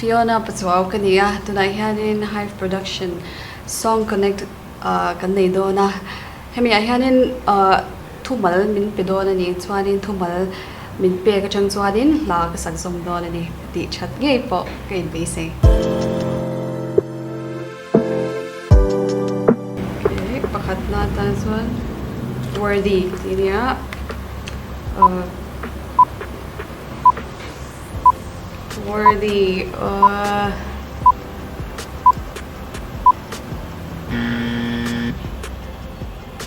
Fiona Pachuau ka ni a, tunah hianin Hive Production Song Connect kan nei dawn a, hemi ah hianin thumal min pe dawn a ni, chuanin thumal min pek atang chuanin hla ka sak zawm dawn a ni tih that ngei pawh ka inbeisei. Okay, pakhatna atan chuan worthy tih a ni a, Worthy uh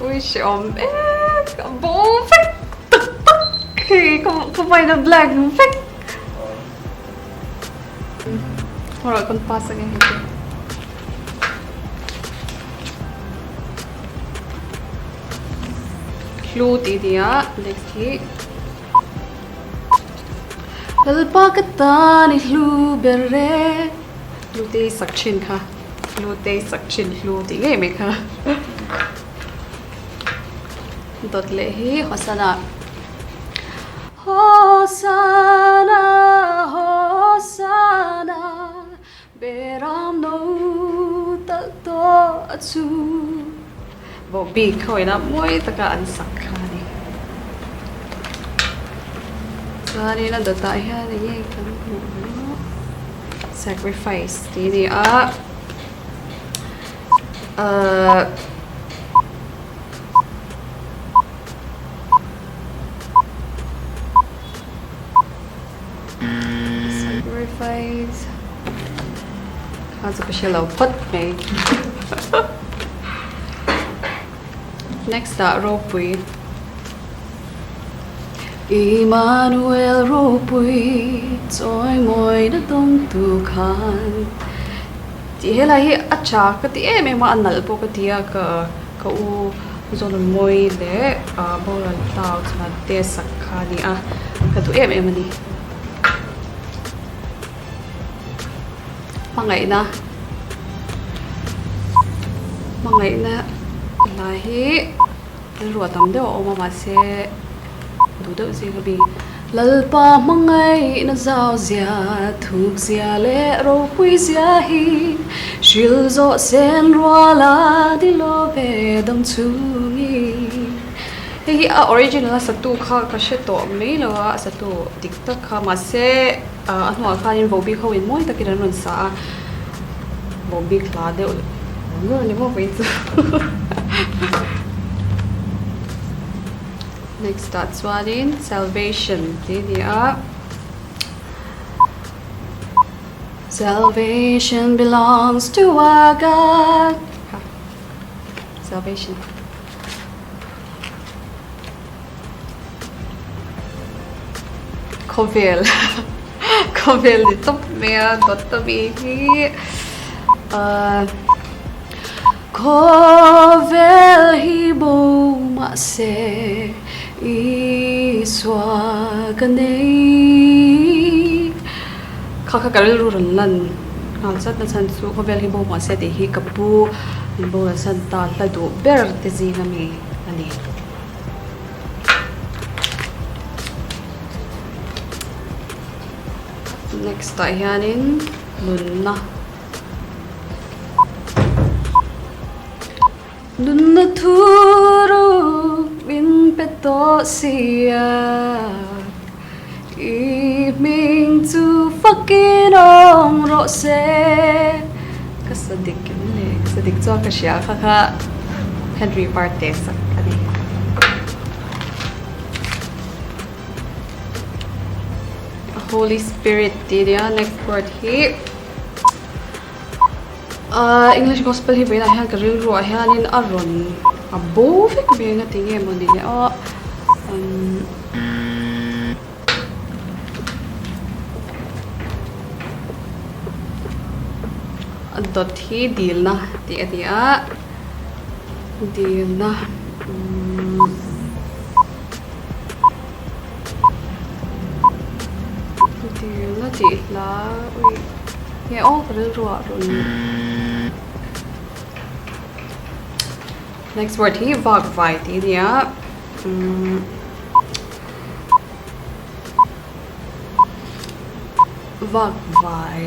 Ui hreawm em ka bo vek tak tak hei ka ka mind a blank vek Hawrawh kan pass ange hei chu. Hlu tih nia next hi. Lalpa ka tan i hlu ber e. Hlu te i sak thin kha. Hlu te i sak thin hlu tih ngei mai kha. Dawt leh hi Hosana. Hosana Hosana Beram no talh tawh a chu. Vohbik khawina mawi taka an sak kha a ni. Chuanin a dawtah hian eng nge kan hmuh ang sacrifice tih a ni a ahh Sacrifice kha chu ka hre lo phawt mai Next ah ropui Emmanuel ropui chawi mawi na dawng tu khan tih helai hi a tha ka ti em em a a nalh pawh ka ti a ka ka u Zonunmawi leh boral tau chuan te sak kha a ni a ka duh em em a ni. Hmangaihna Hmangaihna lai hi rilru a tam deuh a awm a mahse duh deuh zing a mi Lalpa hmangaihna zau zia thuk zia leh ropui zia hi hril zawh sen rual a ni lo ve dam chungi. Hei hi a original a satu kha ka hre tawh mai lo a, a satu dik tak kha mahse a hnuah khanin vohbik ho in mawi takin an rawn sa a, vohbik hla deuh ber a ni maw vawiin chu. Next ah chuanin salvation tih a ni a, Salvation belongs to our God Salvation. Khawvel khawvel ni tawp mai a dawt a mi hi ahh khawvel hi bo mahse Isua ka nei kha kha ka rilru rawn lan nghal zat na chhan chu khawvel hi bo mahse tih hi ka pu min boral san ta hla duh ber te zing a mi a ni. Next ah hianin nunna nunna thuruk min pe tawh sia i hming chu fakin awm rawh se ka sa dik em le ka sa dik chuan ka hria kha kha Henry Parte sak a ni. Holy Spirit tih nia next word hi ahh English gospel hi vawiinah hian ka rilruah hianin a rawn a bo vek mai eng a ti nge mawni le aw umm a dawt hi dilna tih a ni a dilna umm. Dilna tih hla ui nge aw ka rilru ah rawn next word hi vak vai tih a ni a umm vak vai.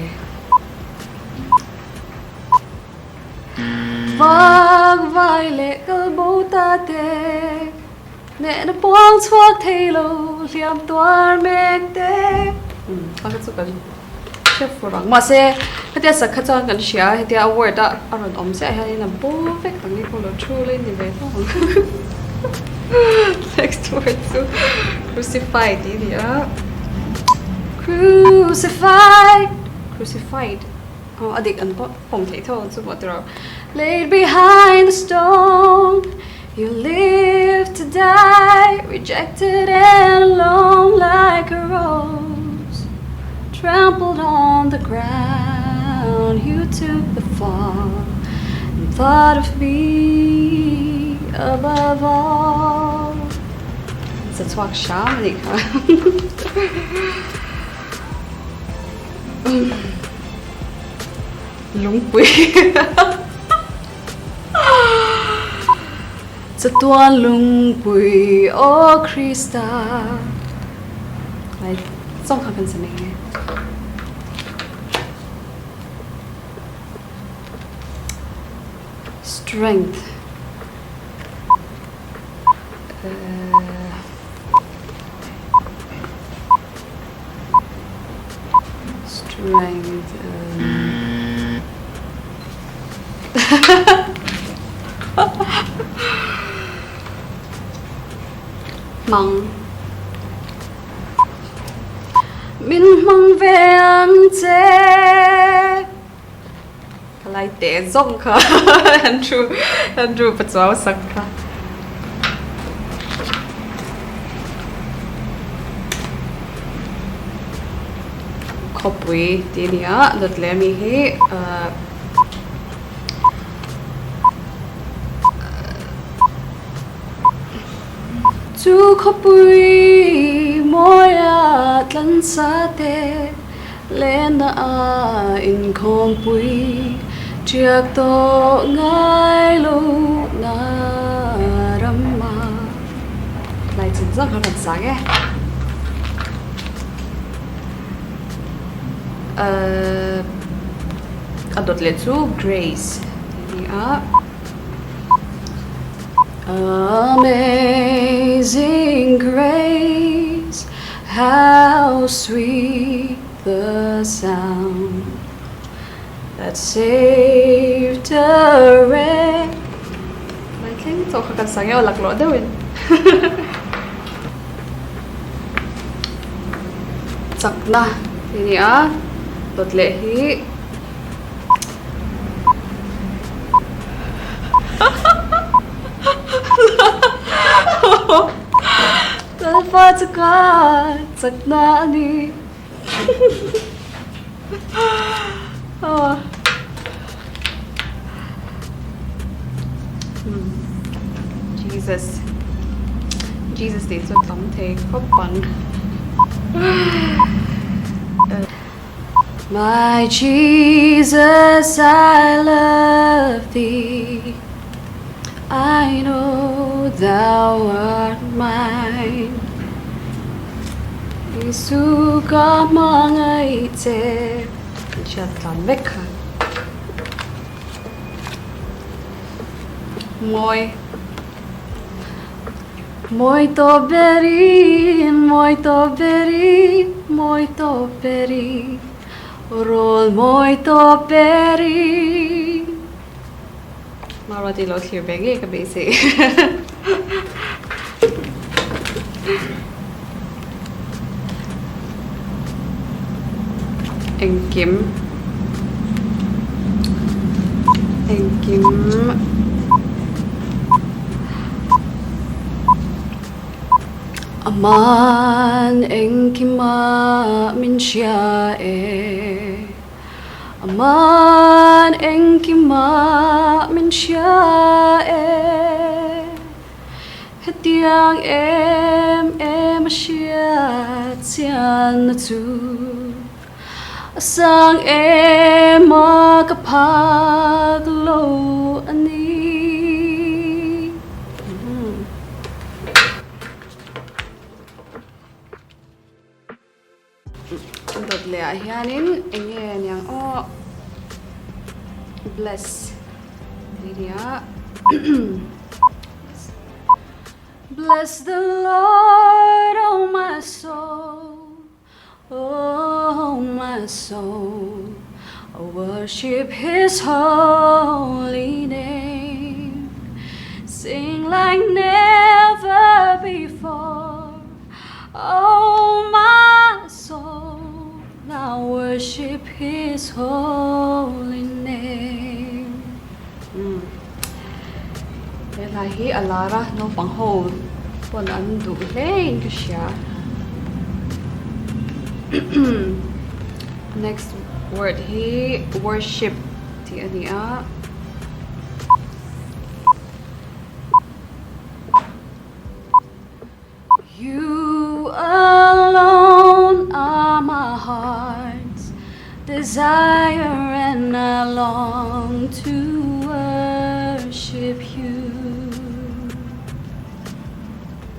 Vak vai leh kal bo ta te Hnehna puang chhuak thei lo hliam tuar mek te. Kha kha chu kan hre fur ang. Mahse hetia sak kha chuan kan hria a, hetia a word a a rawn awm chiah hianin a bo vek ang i pawh lo thu la i ni ve hlauh ang. Next word chu crucified tih a ni a. Crucified crucified aw a dik an pawh pawm theih tho ang chu maw tiraw. Laid behind the stone. You live to die rejected and alone like a rose trampled on the ground you took the fall and thought of me above all Sa chhuak hram a nih kha. Lungpui. Chatuan lungpui aw Krista. Lai zawng kha kan sa mai nge. Strength. Strength. Hmang. Min hmang ve ang che. Ka lai teh zawng kha Andrew Andrew Pachuau sak kha. Khawpui tih a ni a dawt leh ami hi ahh Chu khawpui mawia tlansa te Lehna a inkhawmpui ṭiak tawh ngai lo na ram a. Lai chin zawk kha kan sang e. A dawt leh chu Grace tih a ni a. Amazing Grace. How sweet the sound that saved a wretch Lai thleng chauh kha kan sang e aw laklawh deuhin Chakna tih a ni a dawt leh hi Lalpa chu ka chakna a ni. Jesus Jesus tih chu tam thei khawp ang. My Jesus I love thee I know thou art mine Isu ka hmangaih che Kan hriat tlan vek kha Mawi Mawi tawh berin, mawi tawh berin, mawi tawh berin, rawl mawi tawh berin. Mara tih lo thlir ve ngei ka beisei. Engkim engkim Aman engkima min hria e Aman engkima min hria e Hetiang em em a hriat chianna chu A sang em a ka phak lo a ni. Dawt leh ah hianin eng nge niang aw. Bless tih a ni a. Bless the Lord, oh my soul, oh my soul, oh worship his holy name. Sing like never before, oh my soul, now worship his holy name. He hla hi a lar a, naupang ho pawn an duh hle in ka hria. Next word hi worship tih a ni a. You alone are my heart's desire and I long to worship you.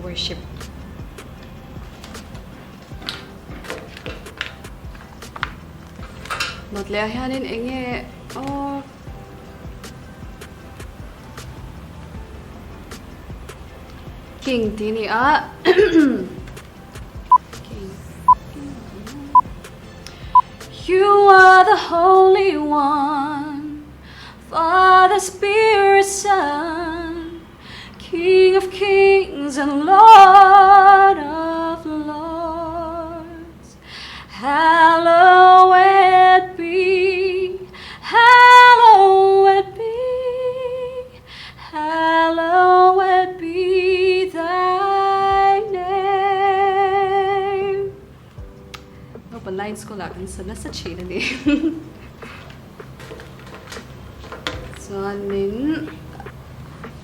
Worship. Nawt leh ah hianin eng nge aw. King tih a ni a King You are the holy one Father Spirit Son King of kings and Lord of lords Hallowed be Hallowed be Hallowed be thy name. Naupang laiin school ah kan sa nasa thin a ni. Chuanin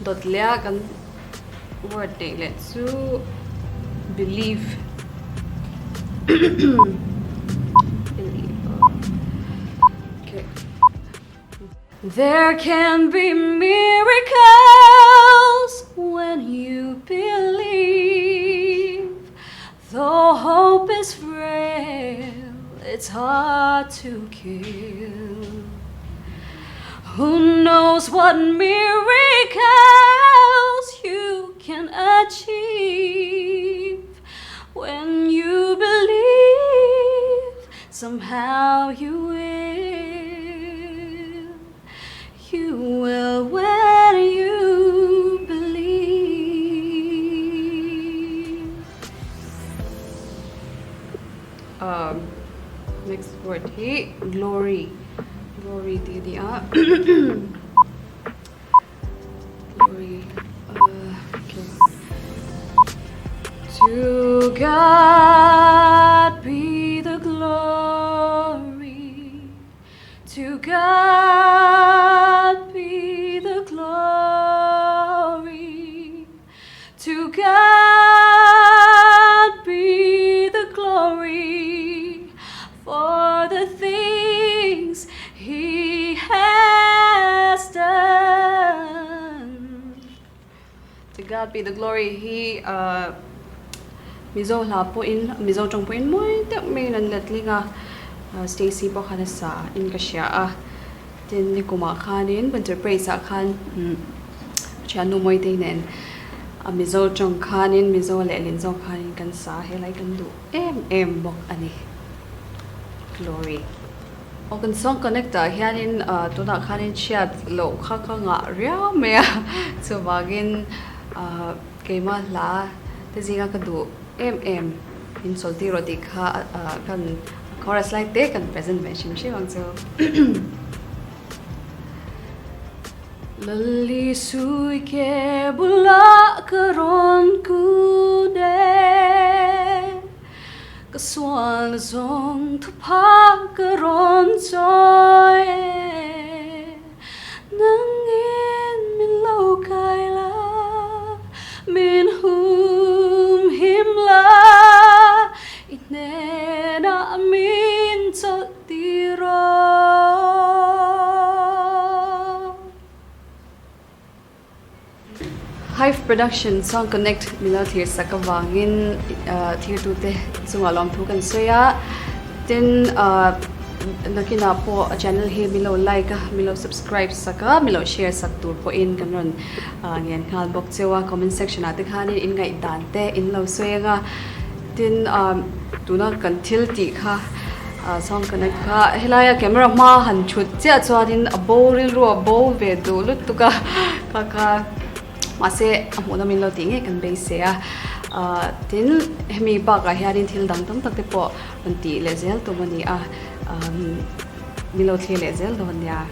dawt leh a kan word neih leh chu believe. Believe. Okay. There can be miracles when you believe Though hope is frail, it's hard to kill Who knows what miracles you can achieve When you believe, somehow you will You will when you believe. Um, next word hi glory. Glory tih a ni a. Glory. Uh, okay. To God be the glory. To God be the glory. To God be the glory for the things he has done. To God be the glory hi Mizo hla pawhin Mizo tawng pawhin mawi deuh maiin an letling a, Stacy pawh khan a sa in ka hria a, tin nikumah khanin Winter Praise ah khan thiannu Mawitei nen a Mizo tawng khanin Mizo lehlin zawk khanin kan sa helai kan duh em em bawk a ni. Glory. Aw kan song connect ah hianin tunah khanin chhiat loh kha ka ngah riau mai a, chuvangin keimah hla te zinga ka duh em em in chawlhtir rawh tih kha kan chorus lai te kan present ve hrim hrim ang chu. Lali sui ke bulah ka rawn kun e. Ka sual zawng thuphah ka rawn chawi e, Nangin min lo kai la, min hum him la, I hnenah min chawlh tir rawh. Hive Production Song Connect milo thlir sak avangin thirtute chungah lawmthu kan sawi a, tin. Nakinah pawh a channel hi min lo like a, min lo subscribe sak a, min lo share sak tur pawhin kan rawn ngen nghal bawk cheu a. Comment section ah te khanin in ngaihdan te in lo sawi ang a. Tin, tuna kan thil tih kha sound connect kha helaia camera hma han thut chiah chuanin a bo rilru a bo ve duh lutuk a kha kha. Mahse, a hmuhnawm in lo tih ngei kan beisei a. Tin, hemi bakah hianin thil dang tam tak te pawh rawn tih leh zel tum a ni a. Min lo thlir leh zel dawn nia.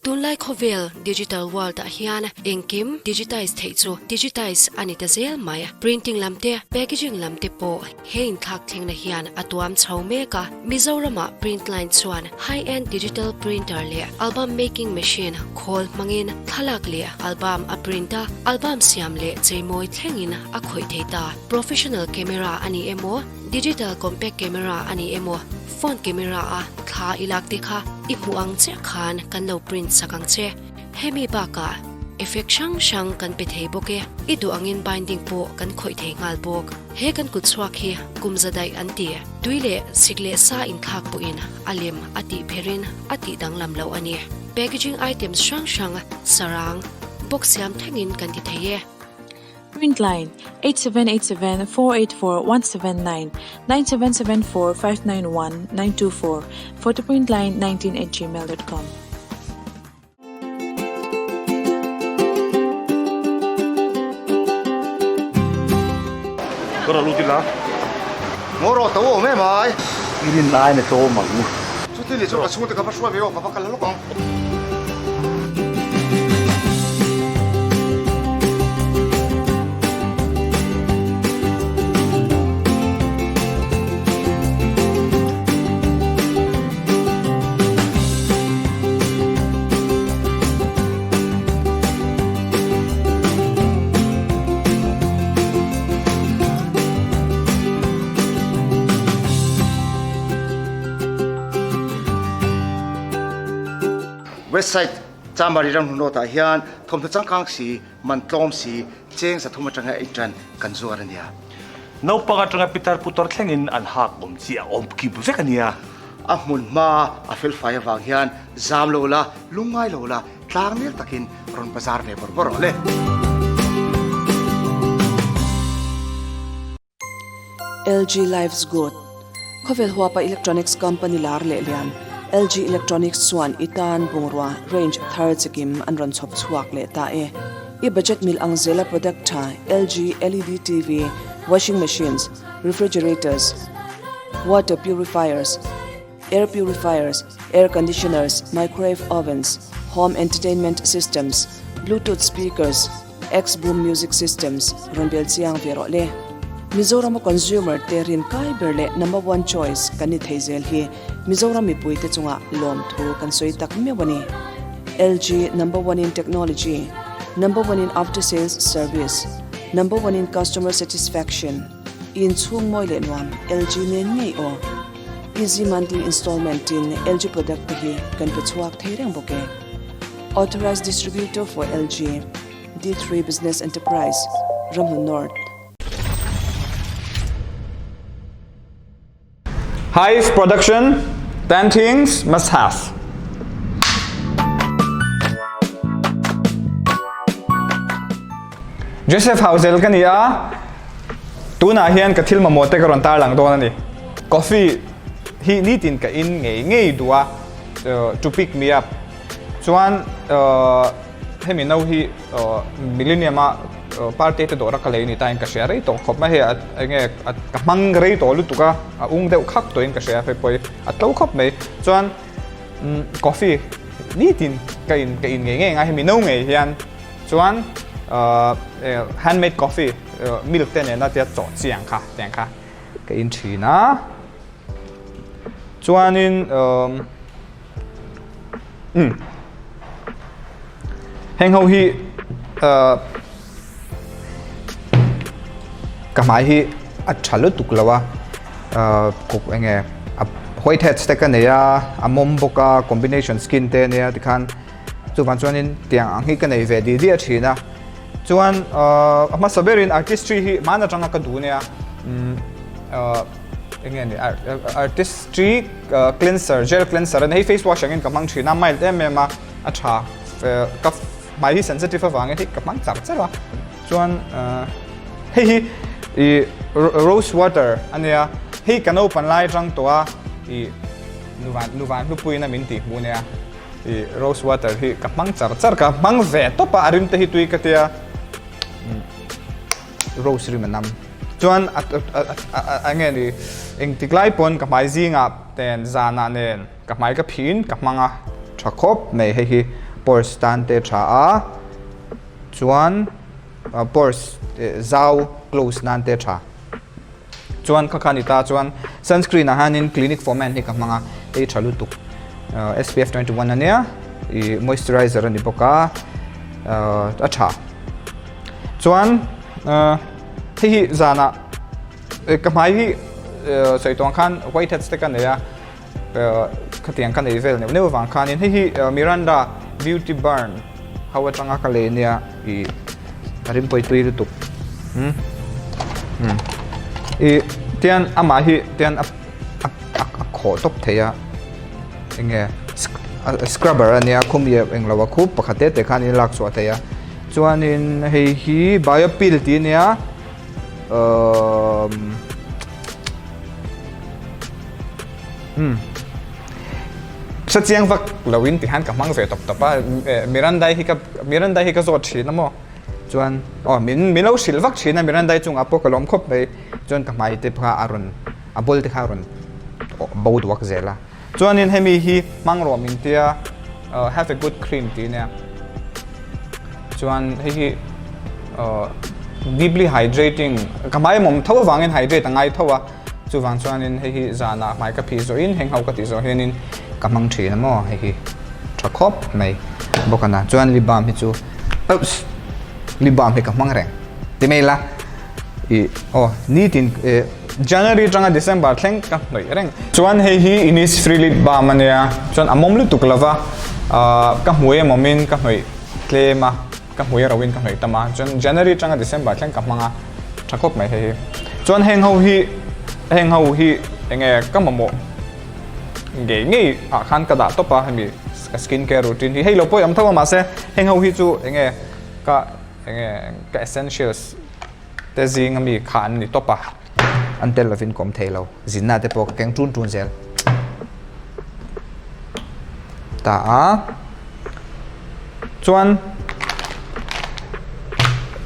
Tunlai khawvel digital world ah hian engkim digitize theih chu digitize a ni ta zel mai. Printing lam te, packaging lam te pawh he inthlak thlengna hian a tuam chho mek a. Mizoramah Printline chuan high-end digital printer leh album making machine khawl hmangin thlalak leh album a print a, album siam leh cheimawi thlengin a khawih thei ta. Professional camera a ni emaw, digital compact camera a ni emaw, Phone camera a thla i lak te kha i hmuh ang chiah khan kan lo print sak ang che. Hemi bakah effect hrang hrang kan pe thei bawk e. I duh angin binding pawh kan khawih thei nghal bawk. He kan kut chhuak hi kum za daih an ti. Tui leh sik leh sa inthlak pawhin a lem a tih pherin a tih danglam loh a ni. Packaging items hrang hrang sarang, box siam thlengin kan ti thei e. Printline, 8787 484 179 9774 591 924 photoprintline 19 at gmail dot com. Ka rawn lut ila. Ngaw rawh to awm em ai. I rin aiin a tlawm ang. Chuti leh chuan ka chhungte ka va hruai ve aw, ka va kal lawk ang. Westside Chamari ram hnunawt ah hian thawmhnaw changkang si, man tlawm si, cheng 300 atanga ei tan kan zuar a nia. Naupang atanga pitar putar thlengin an hak awm chi a awm kip vek a nia. A hmun hma a felfai avang hian zam lo la, lungngai lo la, tlang nel takin rawn bazar ve bawrh bawrh rawh le. LG Life's Good, Khawvel huapa electronics company lar leh lian, LG Electronics chuan i tan bungrua range thar chikim an rawn chhawp chhuak leh ta e. I budget mil ang zela product tha LG LED TV, washing machines, refrigerators, water purifiers, air purifiers, air conditioners, microwave ovens, home entertainment systems, bluetooth speakers, X-Boom Music Systems rawn bel chiang ve rawh le. Mizorama consumer te rin kai ber leh number one choice kan ni thei zel hi Mizoram mipui te chungah lawmthu kan sawi tak meuh a ni. LG number one in technology, number one in after sales service, number one in customer satisfaction, inchhung mawi leh nuam LG nen ngei aw. Easy monthly installment in LG product te hi kan pe chhuak thei reng bawk e. Authorized Distributor for LG, D3 Business Enterprise, Ramhlun North. Hive Production, 10 Things Must Have. Joseph Hauzel ka ni a. Tunah hian ka thil mamawh te ka rawn tarlang dawn a ni. Coffee hi nitin ka in ngei ngei duh a, to pick me up. Chuan hemi no hi Millennium a party te dawra ka lei ni ta in ka hria rei tawh khawp mai hei a enge ka hmang rei tawh lutuk a, a ung deuh khak tawhin ka hria hei pawh hi a tlo khawp mai. Chuan coffee nitin ka in ka in ngei ngei ang a hemi no ngei hian chuan handmade coffee milk te nena tia chawh chi ang kha tiang kha ka in thin a. Chuanin umm heng ho hi ka hmai hi a tha lutuk lo a kawk eng nge a white heads te ka nei a a mawm bawk a combination skin te ania tikhan chuvang chuanin tiang ang hi ka nei ve dih diah thin a chuan a hmasa berin artistry hi hman atanga ka duh nia umm eng nge ni artistry cleanser gel cleanser a ni hei face wash angin ka hmang thin a mild em em a a tha ka hmai hi sensitive avangin hei ka hmang char char a chuan hei hi ih rose water a nia hei ka naupan lai atang tawh a ih nuvan nuvan hlupuiin a min tih hmuh nia ih rose water hi ka hmang char char ka hmang ve tawp a a rim te hi tui ka tia rose rim a nam chuan a a eng nge ni engtik lai pawn ka hmai zingah ten zanah nen Ka hmai ka phin ka hmang a tha khawp mai hei hi purse tan te tha a chuan purse zau close nan te tha chuan kha kha ni ta chuan sunscreen ah hianin clinic for men hi ka hmang a hei tha lutuk SPF 21 ania ih moisturizer a ni bawk a a tha chuan hei hi zanah ka hmai hi sawi tawh ang khan white heads te ka nei a. Khatiang ka nei vel neuh neuh avang khanin hei hi Miranda Beauty Burn ho atanga ka lei ania ih a rim pawi tui lutuk umm umm ih tian amah hi tian a a a khawh tawp thei a eng nge scrubber ania khumi englo a khup pakhat te te khan in lak chhuah thei a chuanin hei hi bio peel tih ania umm. Umm. Hre chiang vak lo in tihian ka hmang ve tawp tawp a, Miranda hi ka Miranda hi ka zawt thin a maw? Chuan aw min min lo hrilh vak thin a Miranda chungah pawh ka lawm khawp mai, chuan ka hmai te kha a rawn a ball te kha a rawn bo duak zel a. Chuanin hemi hi hmang rawh min tia have a good cream tih ania chuan hei hi deeply hydrating ka hmai mawm tho avangin hydrate a ngai tho a chuvang chuanin hei hi zanah hmai ka phih zawhin heng ho ka tih zawh hianin ka hmang thin a maw hei hi tha khawp mai bawk a na chuan lip balm hi chu oops lip balm hi ka hmang reng ti mai ila. Ih aw nitin eh January atanga December thleng ka hnawih reng. Chuan hei hi Innisfree lip balm a nia, chuan a mawm lutuk lova ah ka hmui a mawmin ka hnawih tlem a, ka hmui a roin ka hnawih tam a, chuan January atanga December thleng ka hmang a, tha khawp mai hei hi. Chuan heng ho hi heng ho hi eng nge ka mamawh ngei ngei ah khan ka dah tawp a hemi ka skin care routine hi, hei lo pawh i awm tho a mahse heng ho hi chu eng nge ka eng nge ka essentials te zing ami kha an ni tawp a, an tel lovin ka awm thei lo, zinna te pawh ka keng tun tun zel ta a, chuan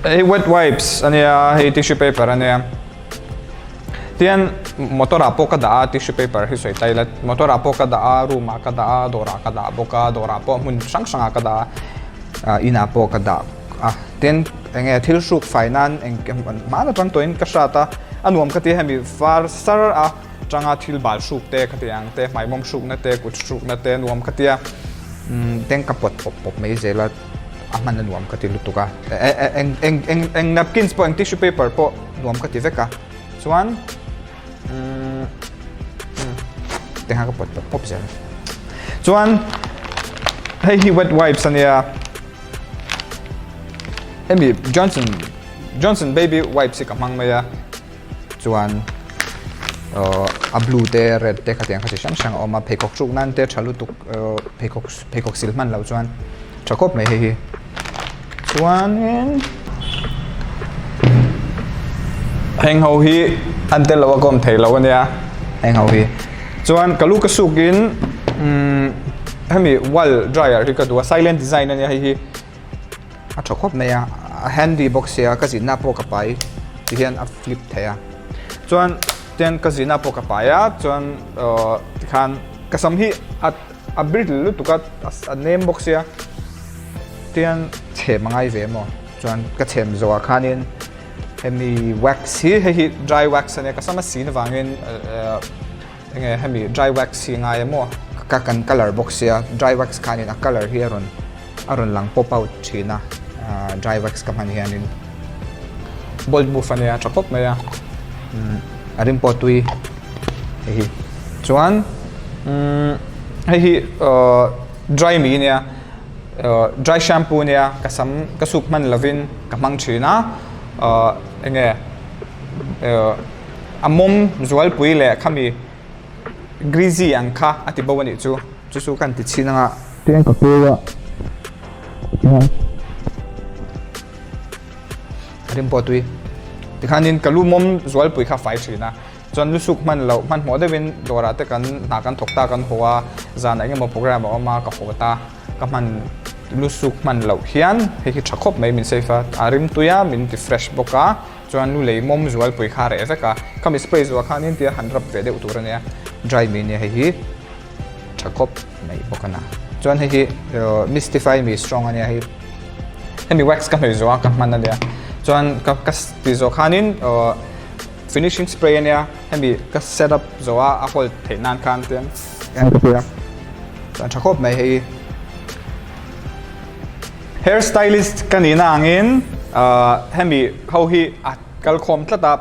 hei wet wipes ania hei tissue paper ania tian motor ah pawh ka dah a tissue paper hi sawi ta ila motor ah pawh ka dah a room ah ka dah a dawr ah ka dah bawk a dawr ah pawh hmun hrang hrang ah ka dah a inah pawh ka dah a tin eng nge thil hruk fai nan eng hman atang tawhin ka hrat a a nuam ka ti a hemi var sar a tanga thil bal hruk te khati ang te hmaimawm hrukna te kut hrukna te nuam ka ti a umm teng ka pawt pawp pawp mai zel a a hman a nuam ka ti lutuk a eng eng eng eng napkins pawh eng tissue paper pawh nuam ka ti vek a chuan umm teng kha ka pawt pawp pawp zel chuan hei hi wet wipes ania. Hemi Johnson Johnson baby wipes hi ka hmang mai a chuan uh a blue te red te khatiang kha chi hrang hrang a awm a pheikhawk hruk nan te tha lutuk uh pheikhawk pheikhawk sil hman loh chuan tha khawp mai hei hi chuanin. Heng ho hi an tel lo a ka awm thei lo ania heng ho hi. Chuan ka lu ka suk in umm hemi wall dryer hi ka duh a silent design ania hei hi a tha khawp mai a a handy bawk sia ka zinna pawh ka pai ti hian a flip thei a chuan tian ka zinna pawh ka pai a chuan ahh tikhan ka sam hi a a brittle lutuk a a nem bawk sia tian chhem a ngai ve maw chuan ka chhem zawhah khanin hemi wax hi hei hi dry wax ania ka sam a sin avangin ehh enge hemi dry wax hi ngai emaw ka kan colour bawk sia dry wax khanin a colour hi a rawn a rawn lang pop out thin a ahh dry wax ka hman hianin bold move ania tha khawp mai a umm a rim pawh tui hei hi chuan umm hei hi ahh dry mi ania ahh dry shampoo ania ka sam ka suk hman lovin ka hmang thin a ahh enge ahh a mawm zualpui leh khami greasy ang kha a ti bo anih chu chu chu ka han ti chhin anga. Tiang ka keu a tiang a rim pawh tui tikhanin ka lu mawm zualpui kha a fai thin a chuan lu suk hman loh hmanhmawh deuhin dawrah te kan hna kan thawk ta kan haw a zanah eng emaw program a awm a ka haw ta ka hman lu suk hman loh hian hei hi tha khawp mai min save a a rim tui a min ti fresh bawk a. Chuan lu lei mawm zualpui kha a reh vek a, khami spray zuah khanin tia han rap ve deuh tur a nia, dry mai nia hei hi tha khawp mai bawk a na. Chuan hei hi mystify me strong a nia hei, hemi wax ka hnawih zawh a ka hman a nia, chuan ka ka tih zawh khanin finishing spray a nia, hemi ka set up zawh a a hold theih nan khan tian ka ti a, chuan tha khawp mai hei. Hair stylist ka nihna angin hemi ho hi a kal khawm tlat a,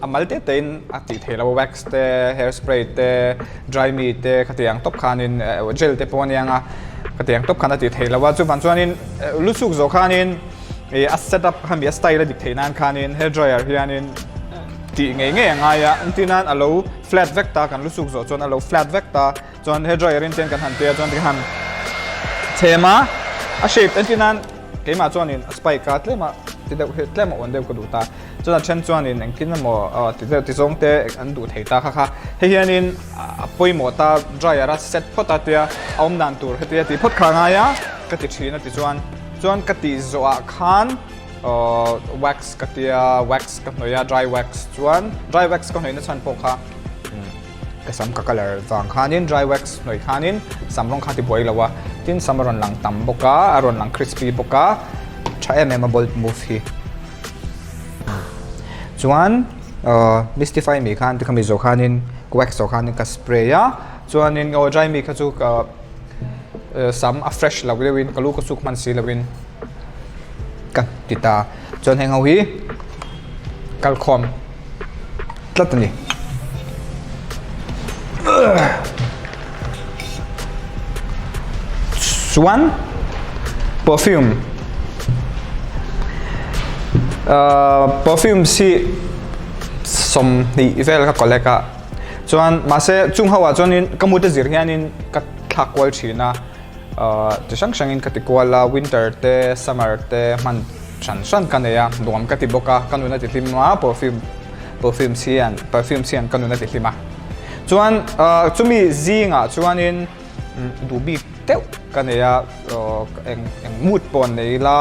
a mal te te in a tih theih loh a wax te, hair spray te, dry me te khatiang tawp khanin gel te pawh a nia ang a, khatiang tawp khan a tih theih loh a, chuvang chuanin lu chhuk zawh khanin ih a set up hemi a style a dik theih nan khanin hair dryer hianin tih ngei ngei a ngai a, engtin nan a lo flat vek ta kan lu chhuk zawh chuan a lo flat vek ta. Chuan he dryer in ten kan han tia chuan tikhan chhem a, a shape entir nan keimah chuanin a spike a tlem a ti deuh hi tlem a awn deuh ka duh ta. Chuan a then chuanin engtin emaw aw ti deuh ti zawng te an duh thei ta kha kha. Hei hianin a pawimawh ta dryer a set phawt a tia a awm dan tur hetia tih phawt kha a ngai a ka ti thin a ti chuan chuan ka tih zawhah khan aw wax ka tia wax ka hnawih a dry wax chuan dry wax ka hnawih na chhan pawh kha. Ka sam ka colour vang khanin dry wax hnawih khanin sam rawng kha a ti buai lo a, tin sam a rawn lang tam bawk a, a rawn lang crispy bawk a, tha em em a bold move hi. Chuan ahh mystify me khan tikhami zawh khanin ka wax zawh khanin ka spray a, chuanin aw dry me kha chu ka sam a fresh lo deuhin ka lu ka suk hman si loin ka ti ta, chuan heng ho hi kalkhawm. tlat a ni. Chuan perfume ahh perfume hi 20 vel ka collect a chuan mahse chung ho ah chuanin ka mut a zir hianin ka thlak kual thin a. Ahh ti hrang hrangin ka ti kual a, winter te summer te hman hran hran ka nei a, nuam ka ti bawk a, ka nun a ti hlim a, perfume perfumes hian perfumes hian ka nun a ti hlim a. Chuan ahh chumi zingah chuanin duh bik deuh ka nei a, ahh eng eng mood pawh an nei ila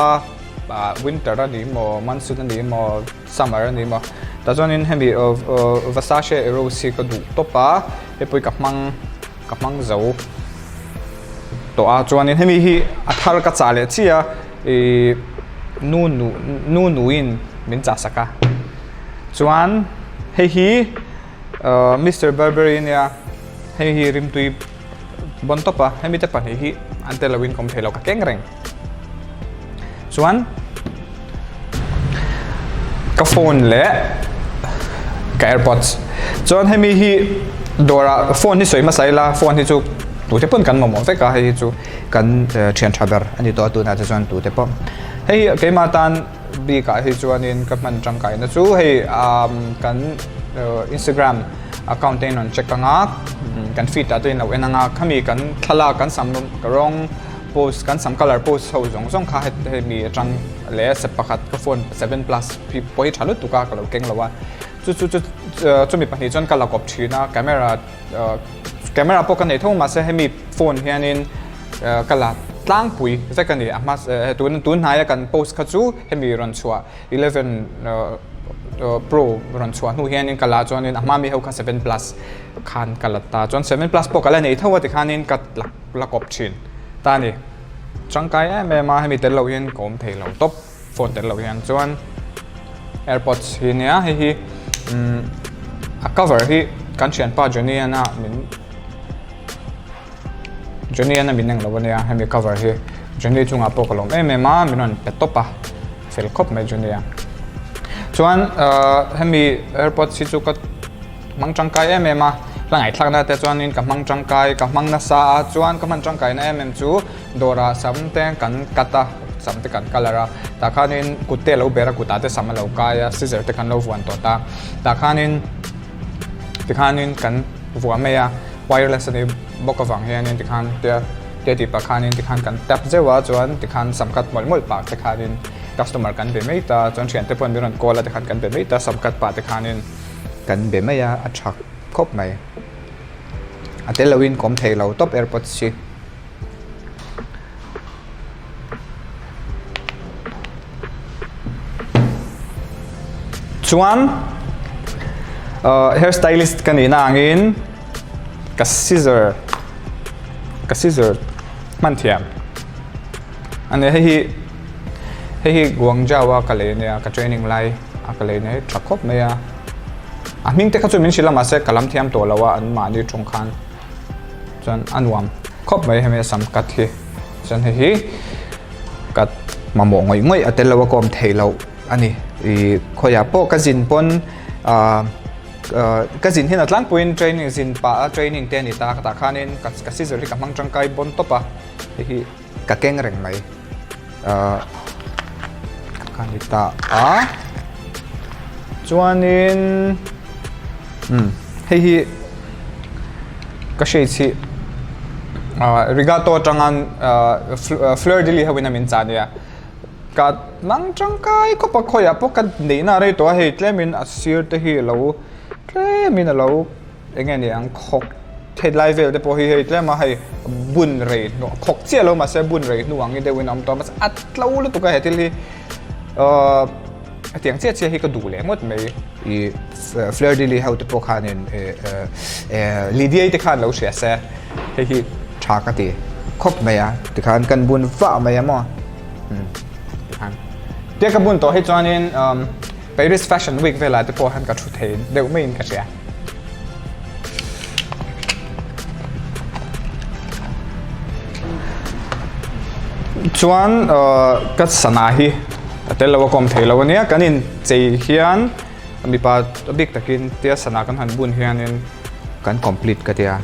ah winter a ni maw monsoon a ni maw summer a ni maw tah chuanin hemi Versace Eros hi ka duh tawp a, hei pawh hi ka hmang ka hmang zo tawh a chuanin hemi hi a thar ka chah leh chiah a ihh nu nu nu nuin min chah sak a chuan hei hi ahh mister burberry ania hei hi rimtui bawn tawp a hemi te pahnih hi an tel loin ka awm thei lo ka keng reng chuan ka phone leh ka airpods chuan hemi hi dawrah phone hi sawi hmasa ila phone hi chu tute pawn kan mamawh vek a hei hi chu kan thian tha ber a ni tawh a tunah te chuan tute pawh hei keimah tan bikah hi chuanin ka hman tangkaina chu hei umm kan instagram account te in rawn check ang a kan feed ah te in lo en ang a khami kan thlalak kan sam rawng. Post kan sam colour post ho zawng zawng kha hemi atang leh sep pakhat ka phone 7 plus hi pawh hi tha lutuk a ka lo keng lo a. Chu chu chu chumi pahnih chuan ka la kawp thin a, camera camera pawh ka nei tho mahse hemi phone hianin ka la tlangpui vek a ni. A hma tun tun hnaia kan post kha chu hemi rawn chhuah 11 pro rawn chhuah hnu hianin ka la chuanin a hma mi ho kha 7 plus khan ka la ta. Chuan 7 plus pawh ka la nei tho a tikhanin ka la kawp thin ta a ni. Tangkai em em a hemi tel loh hian ka awm thei lo tawp. Phone tel loh hian chuan airpods hi nia hei hi umm a cover hi kan thianpa Johnny ana min Johnny ana min englo ania hemi cover hi Johnny chungah pawh ka lawm em em a min rawn pe tawp a fel khawp mai Johnny a chuan ahh hemi airpods hi chu ka hmang tangkai em em a hla ngaihthlakna te chuanin ka hmang tangkai ka hmang nasa a chuan ka hman tangkaina em em chu Dawrah sam te kan cut a, sam te kan colour a, tah khanin kut te a lo ber a, kutah te sam a lo kai a, scissor te kan lo vuan tawh ta, tah khanin tikhanin kan vuah mai a, wireless a ni bawk avang hianin tikhan tia tia tih pah khanin tikhan kan tap zeuh a chuan tikhan sam cut mawlh mawlh pah te khanin customer kan be mai ta, chuan thiante pawhin min rawn call a tikhan kan be mai ta, sam cut pah te khanin kan be mai a, a tha khawp mai, a tel loin ka awm thei lo tawp airpods hi. Chuan hair stylist ka nihna angin ka scissor ka scissor hman thiam a ni hei hi hei hi Guangzhou a ka lei ania ka training lai a ka lei ania hei tha khawp mai a a hming te kha chu min hrilh a mahse ka lam thiam tawh lo a an mahni tawng khan. Chuan a nuam khawp mai hemi a sam cut hi chuan hei hi cut mamawh ngawih ngawih a tel lo a kawm theih loh a ni ih khawiah pawh ka zin pawn ah ka zin hian a tlangpuiin training zin pah a training te a ni ta tah khanin ka scissor hi ka hmang tangkai bawn tawp a hei hi ka keng reng mai ah ka ni ta a chuanin umm hei hi ka shades hi ah regato atanga ah fleur de lis ho in a min chah ania ka hmang tangkai khawp a khawiah pawh ka neihna a rei tawh a hei tlemin a sir te hi alo tlemin alo. Eng nge ni ang khawk thei lai vel te pawh hi hei tlem a hei bun rei hnuah khawk chiah lo mahse bun rei hnu ang hi deuh in a awm tawh a mahse a tlo lutuk a he thil hi ahh hetiang chiah chiah hi ka duh leh ngawt mai ih Fleur de Lis ho te pawh khanin ih eh Lydia te khan lo hria se hei hi tha ka ti khawp mai a tikhan kan bun vah mai a maw umm tikhan tia ka bun tawh hi chuanin umm Paris Fashion Week velah te pawh hian ka thu thei deuh maiin ka hria. Chuan ka sana hi a tel lo a kawm thei lo ania kan in chei hian mipa a bik takin tia sana kan han bun hianin kan complete ka tia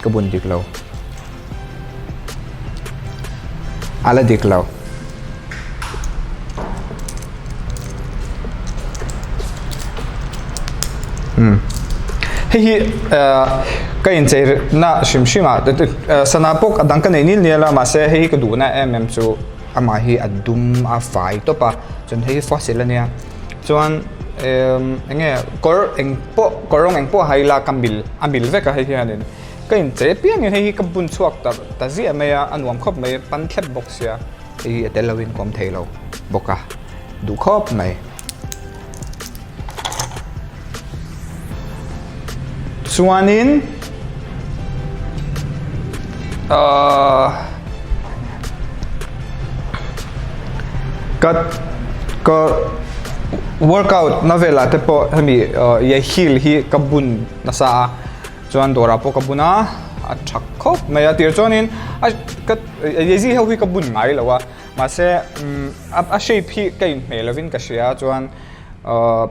ka bun dik lo a la dik lo. Umm hei hi ka inchei na hrim hrim ah sana pawh a dang ka nei nil nil a mahse hei hi ka duhna em em chu amah hi a dum a fai tawp a chuan hei hi fossil ania chuan eng nge kawr eng pawh kawr rawng eng pawh ha ila ka mil a mil vek a hei hianin ka inchei apiangin hei hi ka bun chhuak ta ta ziah mai a a nuam khawp mai pan thlep bawk sia hei hi a tel loin ka awm thei lo bawk a duh khawp mai. Chuanin ahh ka ka workout na velah te pawh hemi ye heel hi ka bun nasa a chuan dawrah pawh ka bun a a tha khawp mai a tir chuanin a ka yezi ho hi ka bun ngai lo a mahse a shape hi ka inhmeh lovin ka hria chuan ahh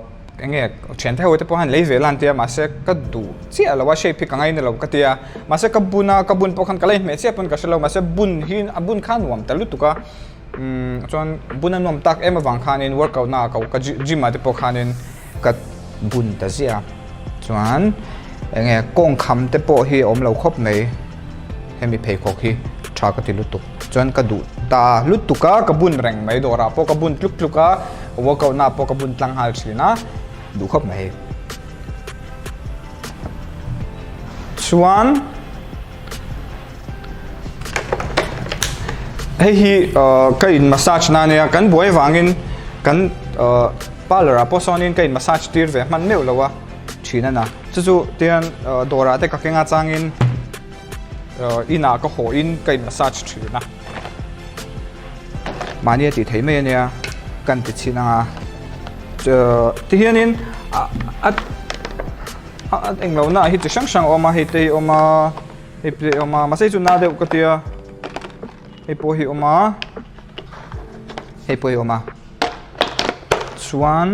eng nge thiante ho te pawh han lei ve la an tia mahse ka duh chiah lo a shape hi ka ngaina lo ka tia mahse ka bun a ka bun pawh khan ka la inhmeh chiah pawn ka hre lo mahse bun hi a bun kha a nuam ta lutuk a umm chuan bun a nuam tak em avang khanin workout na ah ka gym ah te pawh khanin ka bun ta ziah a chuan eng nge kawng kham te pawh hi a awm lo khawp mai hemi pheikhawk hi tha ka ti lutuk chuan ka duh ta lutuk a ka bun reng mai dawrah pawh ka bun tluk tluk a workout na ah pawh ka bun tlang nghal thin a. Duh khawp mai hei. Chuan hei hi ka in massage na ania kan buai vangin kan parlour ah pawh sawnin ka in massage tir ve hman meuh lo a thin a na chu chu tian dawrah te ka keng a changin inah ka haw in ka in massage thin a mahni a tih theih mai ania kan ti chhin anga tihianin a a englo na ah hi chi hrang hrang a awm a hei te hi a awm a hei te hi a awm a mahse hei chu na deuh ka tia hei pawh hi a awm a hei pawh hi a awm a chuan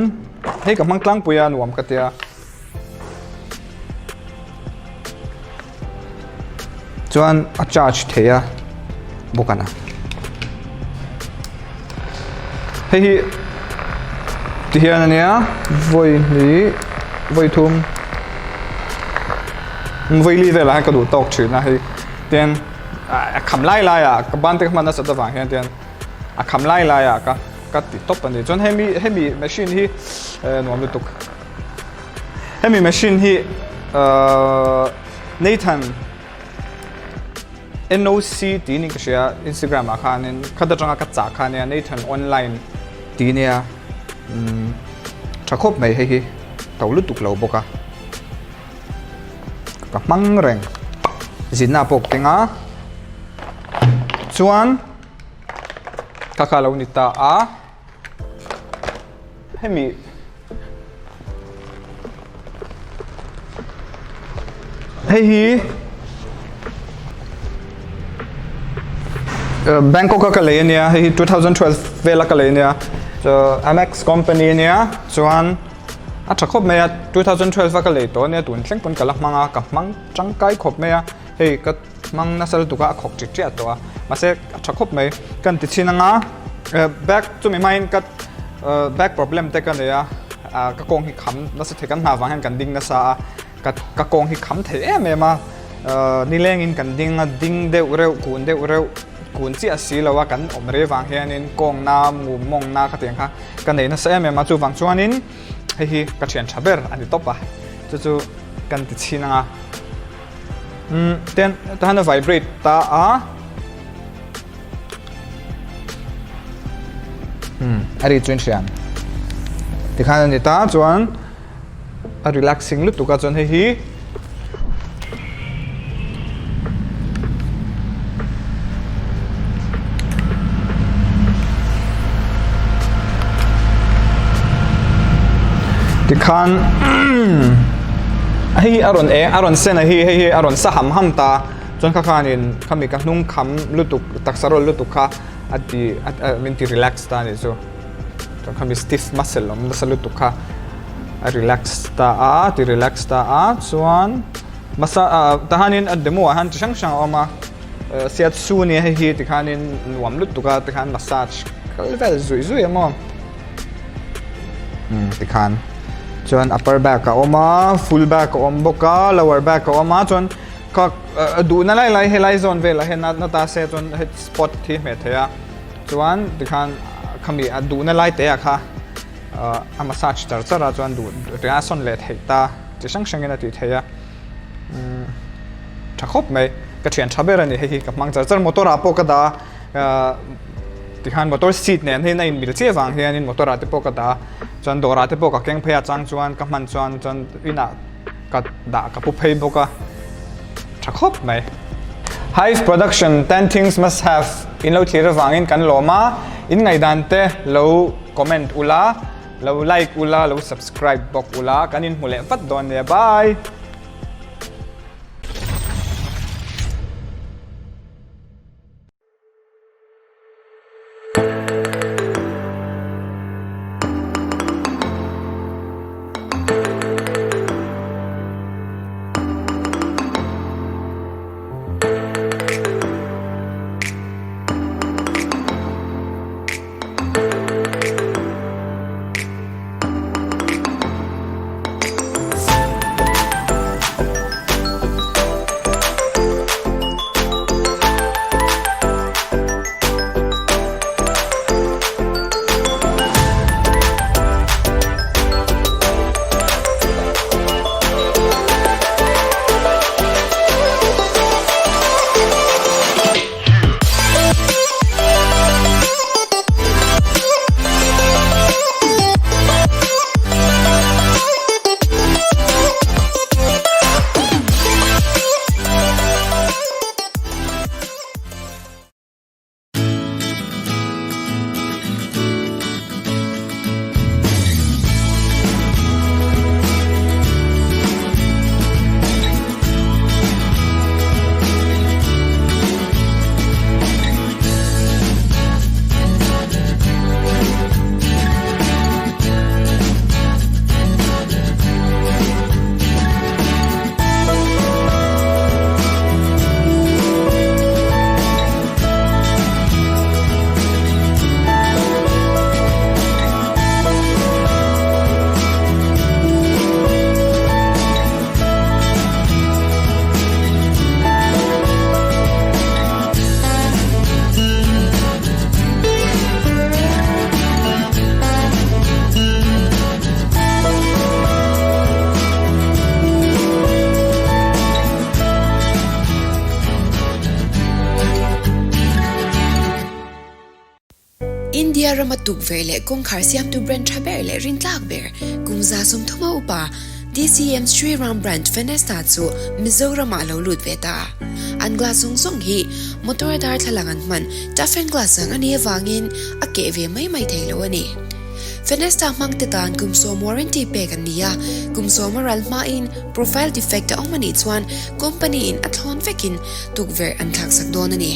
hei ka hmang tlangpui a nuam ka tia chuan a charge thei a bawk a na hei hi ti hian a nia vawi hnih vawi thum vawi li velah hian ka duh tawk thin a hei tin a kham lai lai ah ka ban te ka hman nasat avang hian tian a kham lai lai ah ka ka ti tawp a ni chuan hemi hemi machine hi nuam lutuk hemi machine hi ahh Nathan. NOC tih niin ka hria Instagram ah khanin khat atanga ka chah kha ania Nathan online tih ania umm tha khawp mai hei hi to lutuk lo bawk a ka hmang reng zinna pawh ka keng a chuan ka kha lo ni ta a. Hemi hei hi Bangkok a ka lei ania hei hi 2012 vela ka lei ania Amex company ania chuan a tha khawp mai a 2012 a ka lei tawh ania tun thleng pawn ka la hmang a ka hmang tangkai khawp mai a hei ka hmang nasa lutuk a a khawk ṭi ṭiah tawh a mahse a ṭha khawp mai kan ti chhin anga bag chumi hmain ka back problem te ka nei a ka kawng hi kham nasa thei kan hna vang hian kan ding nasa a ka ka kawng hi kham thei em em a nilengin kan ding a ding deuh reuh kun deuh reuh kun chiah si lo a kan awm rei vang hianin kawng na mum mawng na khatiang kha ka nei nasa em em a chuvang chuanin hei hi ka thian tha ber a ni tawp a chu chu kan ti chhin anga. Umm ten tahan a vibrate ta a umm a ri chuan hrian tikhan a ni ta chuan a relaxing lutuk a chuan hei hi tikhan hei a rawn eng a rawn sen a hi hei hi a rawn sa ham ham ta chuan kha khanin khami ka hnung kham lutuk taksa rawl lutuk kha a ti min ti relax ta a nih chu chuan khami stiff muscle awm nasa lutuk kha a relax ta a ti relax ta a chuan masa ah tahanin a demo ah hian chi hrang hrang a awm a. Siatsu nia hei hi tikhanin nuam lutuk a tikhan massage kal vel zuih zuih a maw umm tikhan chuan upper back a awm a full back a awm bawk a lower back a awm a chuan ka duhna lai lai helai zawn velah hian na ta se chuan hei spot hi hmeh theih a chuan tikhan khami a duhna lai te ah kha a massage char char a chuan duh a sawn leh theih ta chi hrang hrangin a tih theih a. Umm tha khawp mai ka thian tha ber a ni hei hi ka hmang char char motor ah pawh ka dah a ahh tikhan motor seat nen hian a inmil chiah vang hianin motor ah te pawh ka dah a chuan dawr ah te pawh ka keng phei a chang chuan ka hman chuan chuan inah ka dah ka pu phei bawk a tha khawp mai. Hive production 10 things must have in lo thlir avangin kan lawm a in ngaihdan te lo comment ula. Lo like ula, lo subscribe bawk ula, kan inhmu leh vat dawn nia. Bye! India rama tukverh leh kawngkhar siamtu brand tha ber leh rintlak ber kum 30 a upa DCM Sri Ram Brand Fenesta chu Mizoramah a lo lut ve ta. An glass zawng zawng hi motor a darthlalang an hman toughen glass ang a nih avangin a keh ve mai mai thei lo a ni. Fenesta hmangte tan kum sawm warranty pek an ni a, kum sawm a ral hmain profile defect a awm a nih chuan company in a thlawn vekin tukverh an thlaksak dawn a ni.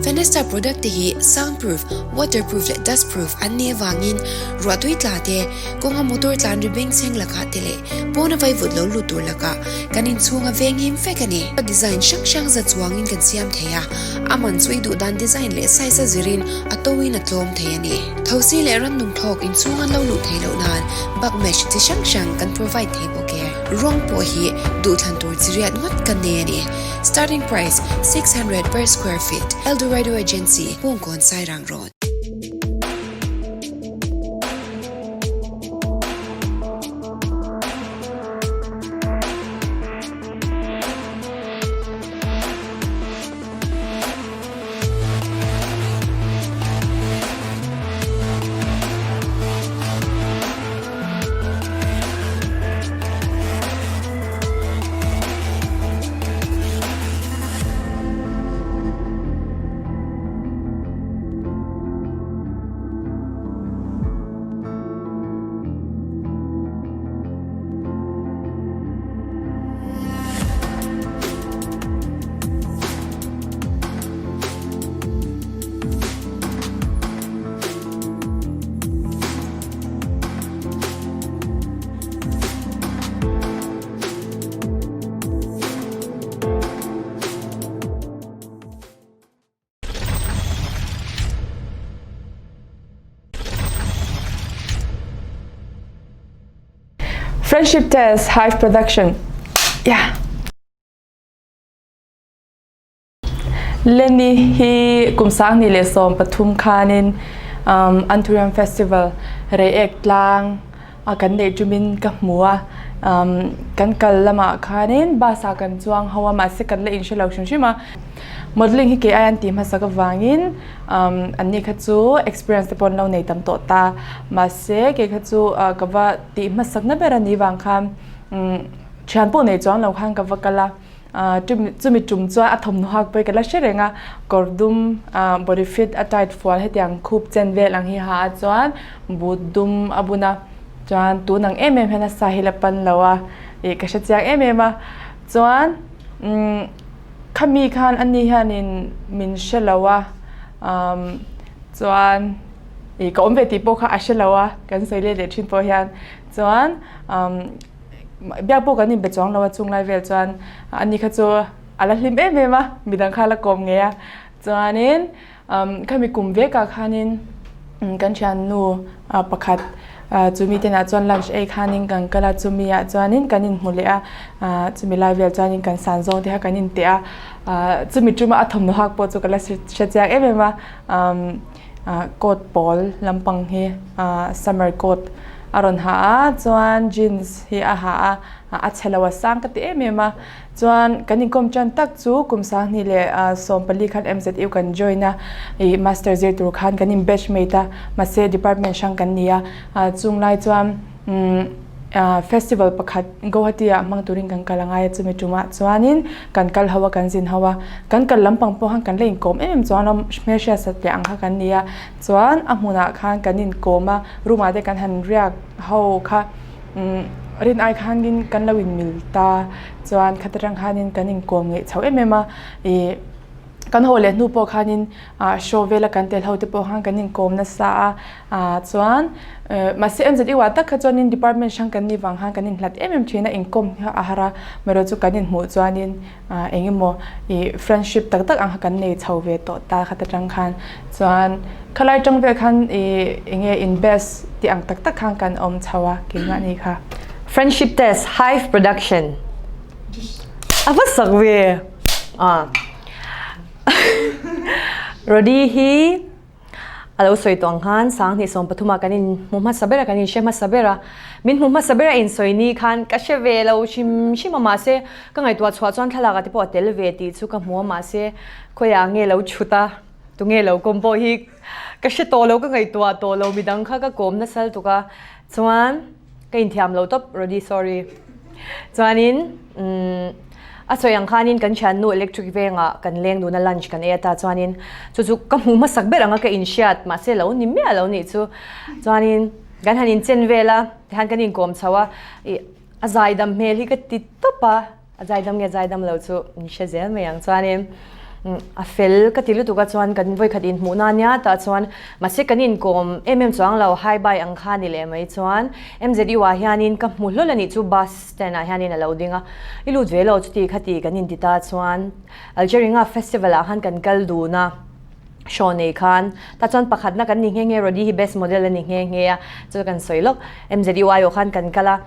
Fenesta product te hi soundproof, waterproof leh dustproof an nih avangin ruahtui tla te, kawnga motor tlan ri bengchheng lakah te leh pawna vaivut lo lut tur lakah kan inchhung a venghim vek a ni. Design hrang hrang za chuangin kan siam thei a, a man chu i duh dan design leh size a zirin a toin a tlawm thei a ni. Thosi leh rannung thlawk inchhung an lo luh theih loh nan bug mesh chi hrang hrang kan provide thei bawk e. Rawng pawh hi duhthlan tur chi riat ngawt kan nei a ni. Starting price, 600 per square feet, Eldorado Agency, Hmungkawn Sairang Road. Friendship Test Hive Production Yeah Lenny hi kum 2013 khanin Anthurium Festival Reiek tlang a kan neih ṭumin ka hmu a. Kan kal lamah khanin bus ah kan chuang ho a, mahse kan la inhre lo hrim hrim a. Modelling hi kei ai an tih hmasak avangin anni kha chu experience te pawh an lo nei tam tawh ta. Mahse kei kha chu ka va tih hmasak na ber a nih vang khan ṭhian pawh nei chuang lo khan ka va kal a. Chumi tum chuan a thawmhnaw hak pawh hi ka la hre reng a, kawr dum body fit a tight fual hetiang khup chen vel ang hi ha a chuan boot dum a bun a, chuan tun ang em em hian a sa hi la pan lo a ih ka hre chiang em em a, chuan khami khan ani hianin min hre lo a chuan ih ka awm ve tih pawh kha a hre lo a kan sawi let leh thin pawh hian chuan. Biak pawh kan inbe chuang lo a chunglai vel chuan ani kha chu a la hlim em em a, midang kha a la kawm ngei a. Chuanin khami kum vekah khanin kan thiannu pakhat chumi te inah chuan lunch ei khanin kan kal a, chumi ah chuanin kan inhmu leh a, chumi lai vel chuanin kan san zawng te kha kan inteh a, chumi tuma a thawmhnaw hak pawh chu ka la hre chiang em em a. Coat pawl lampang hi summer coat a rawn ha a chuan jeans hi a ha a a chhe lo a sang ka ti em em a chuan kan inkawm tan tak chu kum 2014 khan M_Z_U kan join a ih master zir tur khan kan in batch mate a mahse department hrang kan ni a chung lai chuan umm. Festival pakhat Guwahati ah hmang turin kan kal angai a chumi tumah chuanin kan kal ho a kan zin ho a kan kal lampang pawh khan kan la inkawm em em chuan rawng hmelhriat satliah ang kha kan ni a chuan a hmunah khan kan inkawm a room ah te kan han riak ho kha umm rin ai khanin kan lo inmil ta chuan khata tang khanin kan inkawm ngeih chho em em a ih kan haw leh hnu pawh khanin ah show vela kan tel ho te pawh khan kan inkawm nasa a. Ah chuan mahse MZU ah tak kha chuanin department hrang kan nih vang khan kan inhlat em em thin a, inkawm hi a har a, amaherawh chu kan inhmuh chuanin eng emaw ih friendship tak tak ang kha kan nei chho ve tawh ta khat atang khan chuan khalai tang vel khan ih eng nge in best tih ang tak tak khan kan awm chho a keimah ni kha. Friendship Test Hive Production A va sak ve ah Rody hi A lo sawi tawh ang khan 2013 ah kan in hmu hmasa ber a, kan in hre hmasa ber a. Min hmu hmasa ber a insawi ni khan ka hre ve lo hrim hrim a mahse ka ngaihtuah chhuah chuan thlalak ah te pawh a tel ve tih chu ka hmu a mahse khawiah nge lo chhut a. Tunge lo kawm pawh hi ka hre tawh lo, ka ngaihtuah tawh lo, midang kha ka kawm nasal tuk a, chuan ka inthiam lo tawp Rody sorry. Chuanin umm a sawi ang khanin kan thiannu electric vengah kan leng dun a lunch kan ei a ta chuanin chu chu ka hmuh hmasak ber anga ka inhriat mahse lo ni miah lo nih chu. Chuanin kan han inchen vel a tihian kan inkawm chho a ih a zaidam hmel hi ka ti tawp a. A zaidam nge zaidam lo chu min hre zel mai ang chuanin a fel ka ti lutuk a chuan kan vawikhat inhmuh na nia tah chuan mahse kan inkawm em em chuang lo hi bye ang kha ni leh mai chuan MZU ah hianin ka hmu hlawl a nih chu bus stand ah hianin a lo ding a i lut ve lo chuti khati kan inti ta chuan Algeringa festival ah khan kan kal dun a show nei khan tah chuan pakhatna kan ni nghe nghe Rody hi best model a ni nghe nghe a chu kan sawi lawk MZU aiawh khan kan kal a.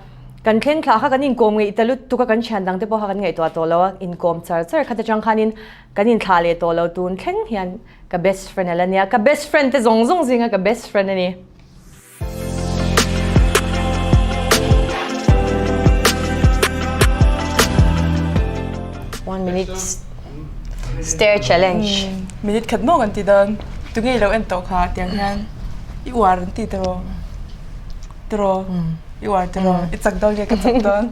Kan thleng thlah kha kan inkawm ngeih ta lutuk a, kan thian dang te pawh kha kan ngaihtuah tawh lo a, inkawm char char khat atang khanin kan inthlah leh tawh lo tun thleng hian ka best friend a la nia, ka best friend te zawng zawng zinga ka best friend a ni. One minute stare challenge. Minute khat maw kan ti dawn, tunge i lo en tawh kha tiang hian i uar an ti tawh. Tiraw? I uar tiraw? I chak dawn nge ka chak dawn?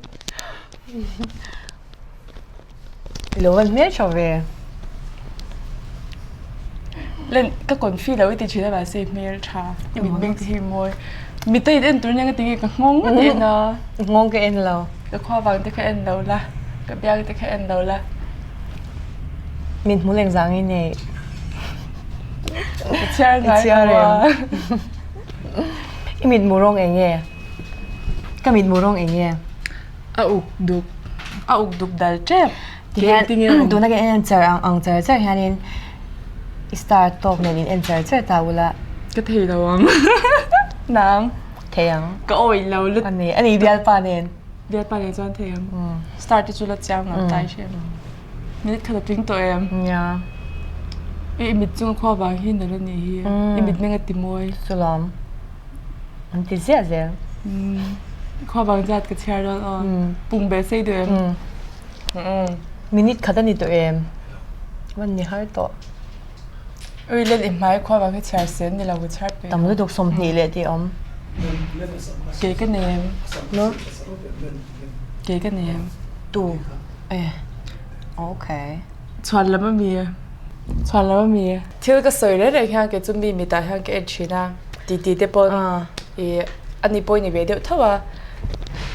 I lo van hmel tha ve. Len ka confi lo i ti thin a mahse i hmel tha. I mitmeng te hi mawi. Mita in en tur nia nga tinge ka nghawng ngawt en a. Nghawng ka en lo. Ka khua vang te kha en lo la. Ka biang te kha en lo la. Min hmu leng zang i nei. I chhiar ngai lo a. I mitmu rawng eng nge? Ka mitmu rawng eng nge? A uk duk a uk duk dal tep. Tihian tuna kan en char ang ang char char hianin i star tawk nen in en char char ta ula. Ka thei lo ang. Nang? Thei ang. Ka awih lo lut. Ani ani bialpa nen. Bialpa nen chuan thei ang. Star te chu la chiang lo tai hriat. Minute khat a tling tawh em? Nia. I mit chunga khua vang hi nalh a nih hi. I mit meng a ti mawi. Chulawm. An ti ziah zel. Khua vang zat ka chhiar dawn aw. Pung beh sei duh em? Minute khat a ni tawh em? Van ni har tawh. Ui len i hmai khua vang hi chhiar sen ni lo ka chhiar pe. Tam lutuk 20 leh tih a awm. Kei ka nei em? No. Kei ka nei em? Tu. Eh okay. Chhuan lam a mi chhuan lam a mi. Thil ka sawi reng reng hian kei chu mi mitah hian ka en thin a titi te pawn ih ani pawh ni ve deuh tho a.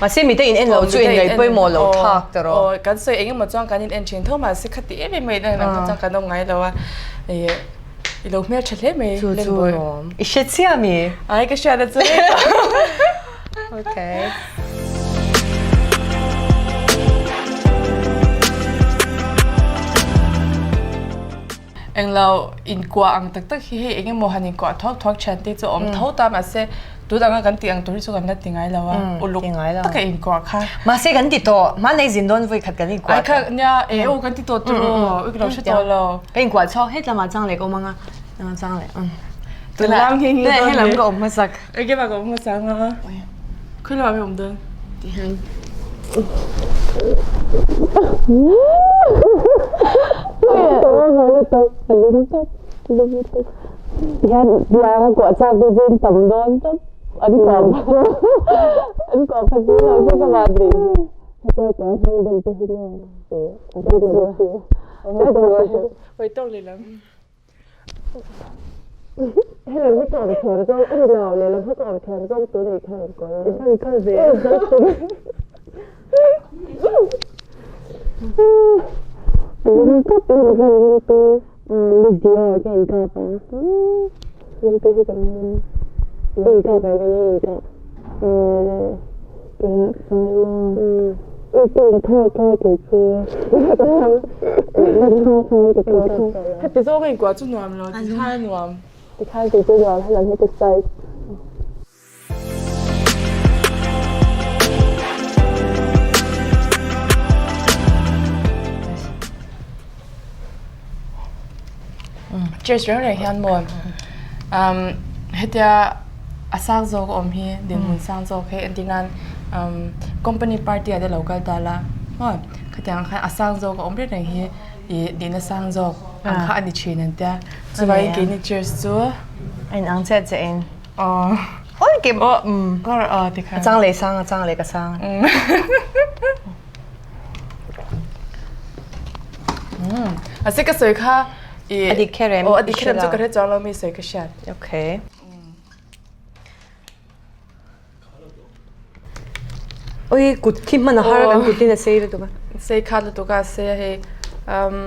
Mahse mite in en lo chu in ngaih pawimawh lo thak ta rawh. Aw kan sawi eng emaw chuan kan in en thin tho mahse khati em em a in en ang kha chuan kan awm ngai lo a ih i lo hmeltha hle mai Chu chu lawm. I hre chiah mi? Ai ka hriat a chu. Okay. Englo inkuah ang tak tak hi hei eng emaw han inkuah thuak thuak thian te chu a awm tho ta mahse tun anga kan tih ang tur hi chu kan la ti ngai lo a uluk taka inkuah kha. Mahse kan ti tawh hmanlai zin dawn vawi khat kan inkuah tawh. Ai kha nia e aw kan ti tawh tur aw i ka lo hre tawh lo. Ka inkuah chhuak het lamah chang leh ka awm anga chang leh tunah helam ka awm hmasak. Enge mah ka awm hmasa anga khawi lamah nge awm dawn? Tihian Tihian biang a kuah chak te chu in tam dawn tawp an kuah an kuah phat si lo chu ka van nih Hawi tawk lehlam. Heti zawng a inkuah chu nuam lo, ti khan a nuam. Ti khan kei chu nuam, helam hi ka size. Cheers reng reng hian maw hetia a sang zawk a awm hi dinhmun sang zawk hi entir nan company party ah te lo kal ta la maw khatiang khan a sang zawk a awm reng reng hi. I nihna sang zawk ang kha a ni thin an tia. Chuvangin keini cheers chu. A in ang chiah chiah in. Aw. Oi ke aw kar aw ti khan. A chang leh sang a chang leh ka sang. A se ka sawi kha i A dik kher em? Aw a dik kher em chu ka hre chuang lo mi sawi ka hriat. Okay. Oi kut khi hman a har a kan kut in a sei lutuk a. Sei khat lutuk a sei a hei um.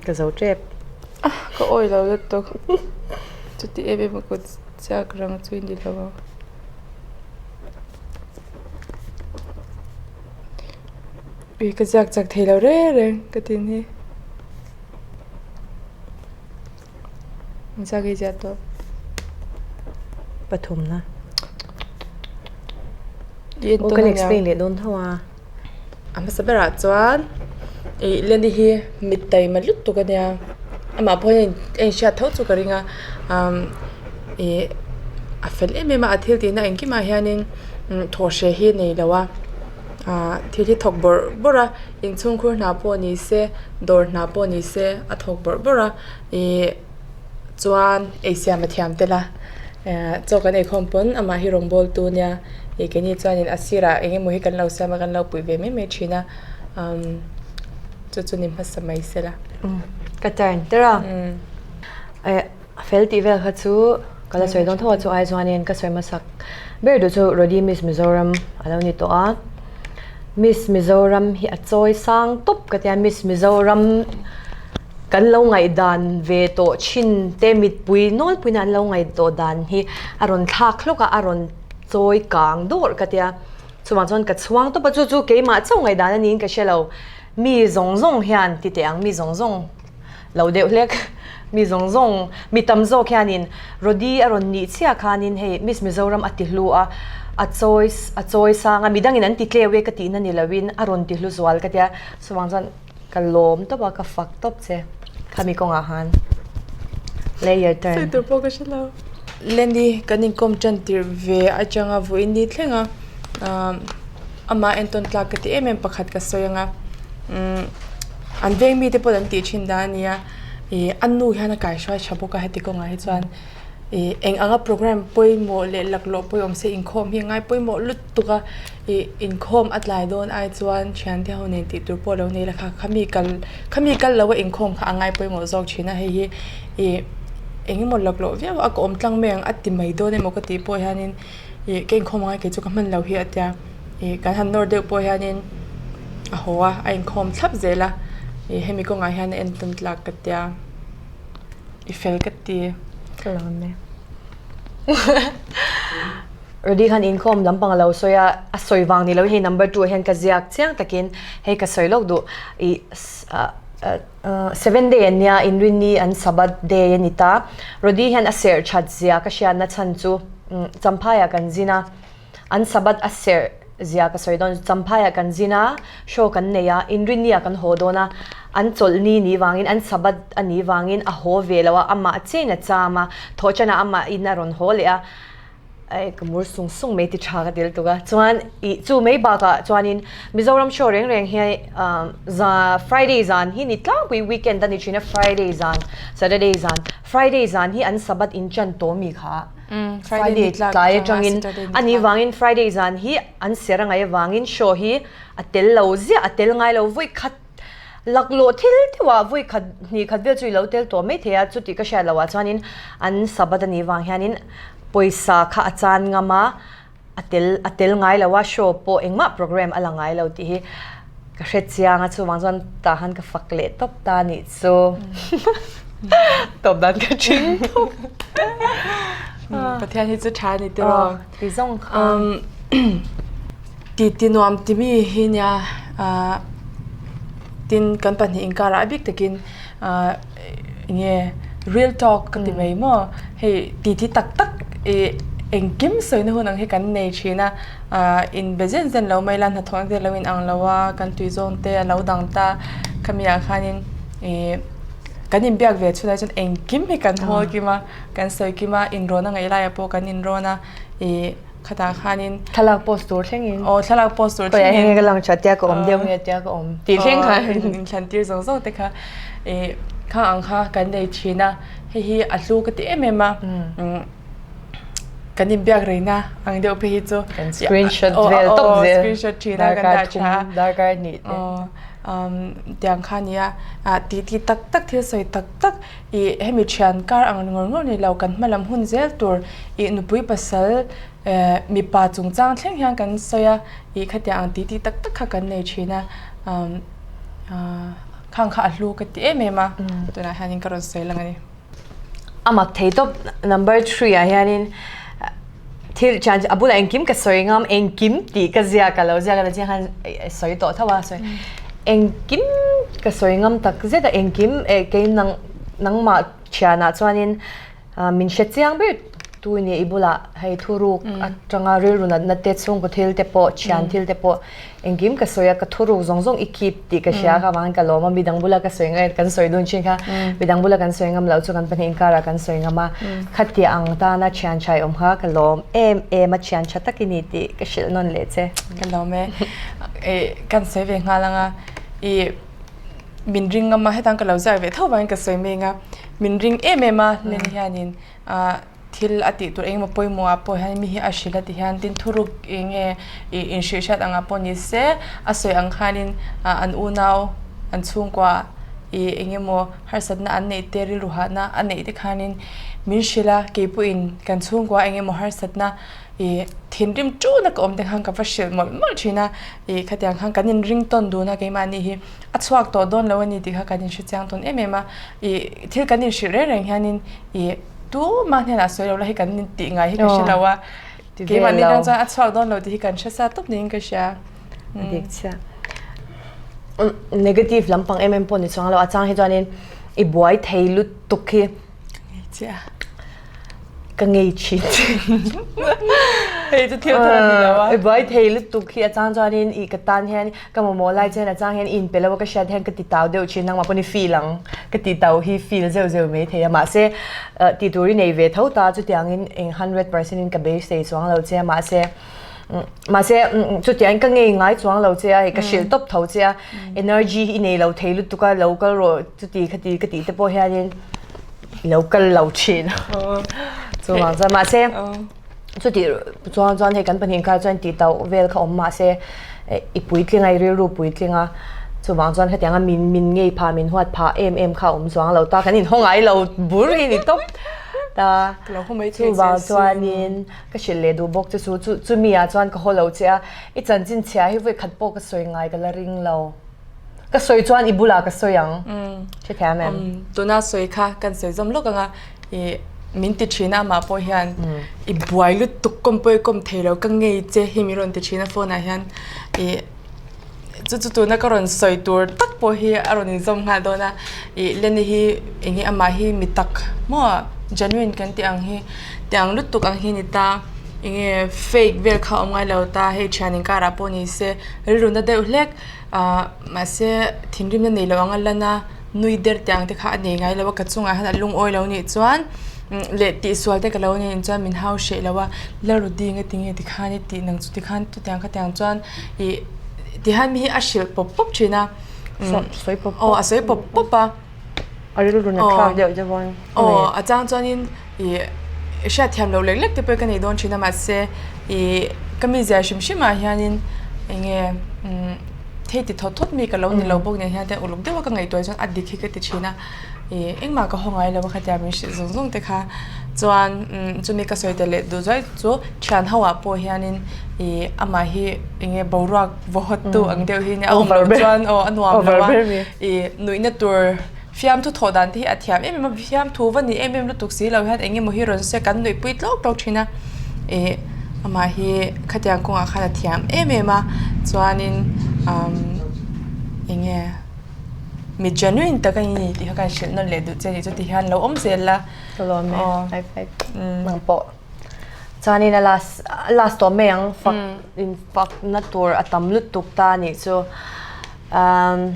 Ka zo tep. Ah ka awi lo lutuk. Chuti em em a kut chiak rang chu i ni lo ang. Ui ka ziak chak thei lo reng reng ka tin hi. Ziak hi ziah tawh. Pathum na. Aw kan explain leh dawn tho a. A hmasa berah chuan ih Lenny hi mit taima lutuk a nia. Amah pawh hian a inhriat tho chu ka ring a umm ih a fel em em a a thil tihna engkimah hianin thawhhreh hi a nei lo a. Ahh thil hi thawk bawrh bawrh a inchhungkhur hna pawh ni se dawr hna pawh ni se a thawk bawrh bawrh a ih chuan ei siam a thiam tel a ehh chaw kan eikhawm pawn amah hi rawngbâwl tu ania ih keini chuanin a sirah eng emaw hi kan lo siam a kan lo puih ve mai mai thin a umm chu chu ni hmasa mai se la. Ka turn tir a eh A fel tih vel kha chu ka la sawi dawn tho a, chu ai chuanin ka sawi hmasak ber duh chu Rody Miss Mizoram a lo ni tawh a, Miss Mizoram hi a chawi sang tawp ka tia, Miss Mizoram kan lo ngaihdan ve tawh thin te mitpui nawlpuina an lo ngaih tawh dan hi a rawn thlak hlawk a, a rawn chawi kang dawrh ka tia, chuvang chuan ka chhuang tawp a, chu chu keimah chauh ngaihdan a niin ka hre lo, mi zawng zawng hian ti teh ang mi zawng zawng. Lo deuh hlek. Mi zawng zawng, mi tam zawk hianin Rody a rawn nih chiah khanin hei Miss Mizoram a ti hlu a, a chawi a chawi sang a, midangin an ti tleu e ka tihna ni loin a rawn ti hlu zual ka tia, chuvang chuan ka lawm tawp a, ka fak tawp che khami kawngah khan. Lay your turn. Sawi tur pawh ka hre lo. Lenny kan inkawm tan tirh ve atanga vawiin ni thleng a, amah entawn tlak ka ti em em pakhat ka sawi ang a, umm an veng mite pawh an tih thin dan a nia ih a nu hian a kaihruai tha bawk a heti kawngah hi chuan ih eng anga programme pawimawh leh laklawh pawimawh se inkhawm hi a ngai pawimawh lutuk a ih inkhawm a tlai dawn ai chuan thiante ho nen tih tur pawh lo nei la kha khami kal khami kal lo a inkhawm kha a ngai pawimawh zawk thin a hei hi ih eng emaw laklawh viau a ka awm tlang mai ang a ti mai dawn emaw ka tih pawh hianin. Ih ka inkhawm angai kei chu ka hman lo hi a tia ih kan han nawr deuh pawh hianin a haw a a inkhawm thlap zel a ih hemi kawngah hian a entawn tlak ka tia i fel ka ti. Ka lawm e. Rudy khan inkhawm lampang a lo sawi a, a sawi vang ni lo hei number 2 ah hian ka ziak chiang takin hei ka sawi lawk duh ih Seven day an nia Inrinni an Sabbath day a ni ta. Rody hian a serh that zia ka hriatna chhan chu Champhaiah kan zin a, an Sabbath a serh zia ka sawi dawn. Champhaiah kan zin a, show kan nei a, Inrinni-ah kan haw dawn a, an chawlhni ni vangin, an Sabbath a nih vangin a haw ve lo a, amah chiahin a cham a, thawhṭanah amahin a rawn haw leh a. Ai ka mur sung sung mai ti tha ka ti lutuk a chuan ih chu mai bakah chuanin Mizoram show reng reng hi za Friday zan hi ni tlangpui weekend a ni thin a Friday zan Saturday zan Friday zan hi an Sabbath in chan tawh mi kha Friday tlai atangin a nih vangin Friday zan hi an ser a ngaih avangin show hi a tel lo ziah a tel ngai lo vawi khat Laklawh thil deuhah vawi khat hnih khat vel chu i lo tel tawh mai thei a, chuti ka hriat loh ah chuanin an Sabbath a nih vang hianin pawisa kha a chan ngam a, a tel a tel ngai lo a, show pawh engmah programme a la ngai lo tih hi ka hre chiang a, chuvang chuan tah khan ka fak leh tawp ta a nih chu tawp dan ka ṭhing tawp. Pathian hi chu ṭha a ni tiraw? Ti zawng kha. Ti ti nuam ti mi hi nia ah tin kan pahnih inkarah a bik takin ah enge real talk ka ti mai maw hei ti ti tak tak ih engkim sawina hun ang hi kan nei thin a ah inbe zen zen lo mai la hnathawh te lo inang lo a kan tui zawng te a lo dang ta khami ah khanin ih kan inbiak ve chhunah chuan engkim hi kan hawl kim a kan sawi kim a inrawn a ngaih laiah pawh kan inrawn a. I khatah khanin. Thlalak post tur thlengin. Aw thlalak post tur thlengin. Hei ka lang tha tia ka awm deuh nge tia ka awm tih thleng khan. Inthlan tir zawng zawng te kha i khang ang kha kan nei thin a, hei hi a hlu ka ti em em a, kan inbiak reina ang deuh phei hi chu. Kan screenshot vel tawp zel. Screenshot thin a kan dah tha. Darkar hnih te. Tiang kha nia titi tak tak thil sawi tak tak. I hemi thian kar ang ngawr ngawr ni lo kan hmalam hun zel tur i nupui pasal mipa chungchang thleng hian kan sawi a, i khatiang ang titi tak tak kha kan nei thin a, khang kha a hlu ka ti em em a, tunah hianin ka rawn sawi lang a ni. A mak thei tawp number three ah hianin thil thian a bulah engkim ka sawi ngam engkim tih ka ziak a lo ziak a la chiang khan sawi tawh tho a sawi engkim ka sawi ngam tak zet a engkim eh kei nang nangmah thianah chuanin min hre chiang ber tu i nih i bulah hei thuruk atanga rilru natna te chhungkaw thil te pawh thian thil te pawh Engkim ka sawi a, ka thuruk zawng zawng i keep tih ka hria kha avangin ka lawm a, midang bula ka sawi ngam, kan sawi dun thin kha midang bula kan sawi ngam loh chu kan pahnih inkarah kan sawi ngam a, khatia ang tana thian tha i awm kha ka lawm em em a, thian tha tak i ni tih ka hrilh nawn leh che. Ka lawm e, i kan sawi ve nghal ang a, i min ring ngam a, hetang ka lo ziak ve tho vangin ka sawi mai ang a, min ring em em a, Leni hianin ah. Thil a tih tur engemaw pawimawh ah pawh hian mi hi a hrilh a ti hian tin thuruk eng nge ih inhrilh hriat ang ah pawh ni se a sawi ang khanin ah an unau an chhungkua ih engemaw harsatna an neih te rilru hahna a neih te khanin min hrilh a keipawhin kan chhungkua engemaw harsatna ih thinrim tuna ka awm te khan ka va hrilh mawlh mawlh thin a ih khatiang khan kan inring tawn dun a keimahni hi a chhuak tawh dawn lo a ni tih kha kan inhre chiang tawn em em a ih thil kan inhrilh reng reng hianin ih Tumah hnenah sawi lo la hi kan tih ngai hi ka hre lo a. Keimahni atang chuan a chhuak dawn lo tih hi kan hre sa tawp niin ka hria. A dik chiah. Negative lampang em em pawh ni chuang lo a chang hi chuanin i buai thei lutuk hi. Ka ngei chiah. Ka ngei thin. Hei chu thil thar a ni lo a. I buai thei lutuk hi a chang chuanin i ka tan hian Ka mamawh lai chuan a chang hian in pe lo a ka hriat hian ka ti tau deuh thin nangmah pawhin i feel ang ka ti tau hi feel zeuh zeuh mai thei a mahse tih tur i nei ve tho ta chutiangin eng 100% in ka beisei chuang lo che a mahse mahse chutiangin ka ngei ngai chuang lo che a hei ka hrilh tawp tho che a energy hi i nei lo thei lutuk a lo kal rawh chuti khati ka tih te pawh hianin i lo kal lo thin chuvang chuan mahse. Chutih chuan chuan hei kan pahnih inkar chuan tih tauh vel kha awm mahse i puitling a, i rilru puitling a, chuvang chuan hetianga min min ngei phah min huat phah em em kha a awm chuang lo ta, kan inhaw ngai lo bur hi ni tawp ta. Chuvang chuanin ka hrilh leh duh bawk che chu chu chumi ah chuan ka haw lo che a, i chanchin chhia hi vawi khat pawh ka sawi ngai ka la ring lo. Ka sawi chuan i bulah ka sawi ang. Hrethiam em? Tuna sawi kha kan sawi zawm lawk ang a, i min ti thin a amah pawh hian i buai lutuk kawm pawh i kawm thei lo ka ngei che hi min rawn ti thin a phone ah hian i chu chu tuna ka rawn sawi tur tak pawh hi a rawn inzawm nghal dawn a, i Lenny hi eng nge amah hi mi tak maw genuine kan tih ang hi tiang lutuk ang hi a ni ta eng nge fake vel kha a awm ngai lo ta hei thian inkarah pawh ni se rilru na deuh hlek. Ahh mahse thinrimna nei lo anga lan a nui der tih ang te kha a nei ngai lo a ka chungah hian a lungawi lo nih chuan leh tihsual te ka lo nei chuan min hau hreh lo a Lalrudi nge tinge tikhan i tih nang chu tikhan chutiang khatiang chuan ih tihian mi hi a hrilh pawp pawp thin a aw a sawi pawp pawp a. A rilru na thlak deuh deuh a. Aw, a chang chuanin ih hriatthiam loh lek lek te pawh ka nei dawn thin a mahse ih ka mizia hrim hrim ah hianin eng nge umm thei ti thawt thawt mi ka lo ni lo bawk nen hian te uluk deuh a ka ngaihtuah chuan a dik hi ka ti thin a ih engmah ka haw ngai lo a khatia min hrilh zawng zawng te kha chuan umm chumi ka sawi tel leh duh zuai chu thian ho ah pawh hianin ih amah hi eng nge boruak vaw hawt tu ang deuh hi nia a awm loh chuan aw a nuam lo a. I nuihna tur fiamthu thawh dan te hi a thiam em em a, fiamthu va ni em em lutuk si lo hian eng emaw hi rawn se kan nuihpui tlawk tlawk thin a, ih amah hi khatiang kawngah khan a thiam em em a, chuanin umm eng nge mi genuine tak a ni tih kha ka hrilh nawn leh duh che a nih chu ti hian lo awm zel la. Ka lawm e, high five nang pawh. Chuanin a last a last tawh mai ang fak in fakna tur a tam lutuk ta a nih chu. Umm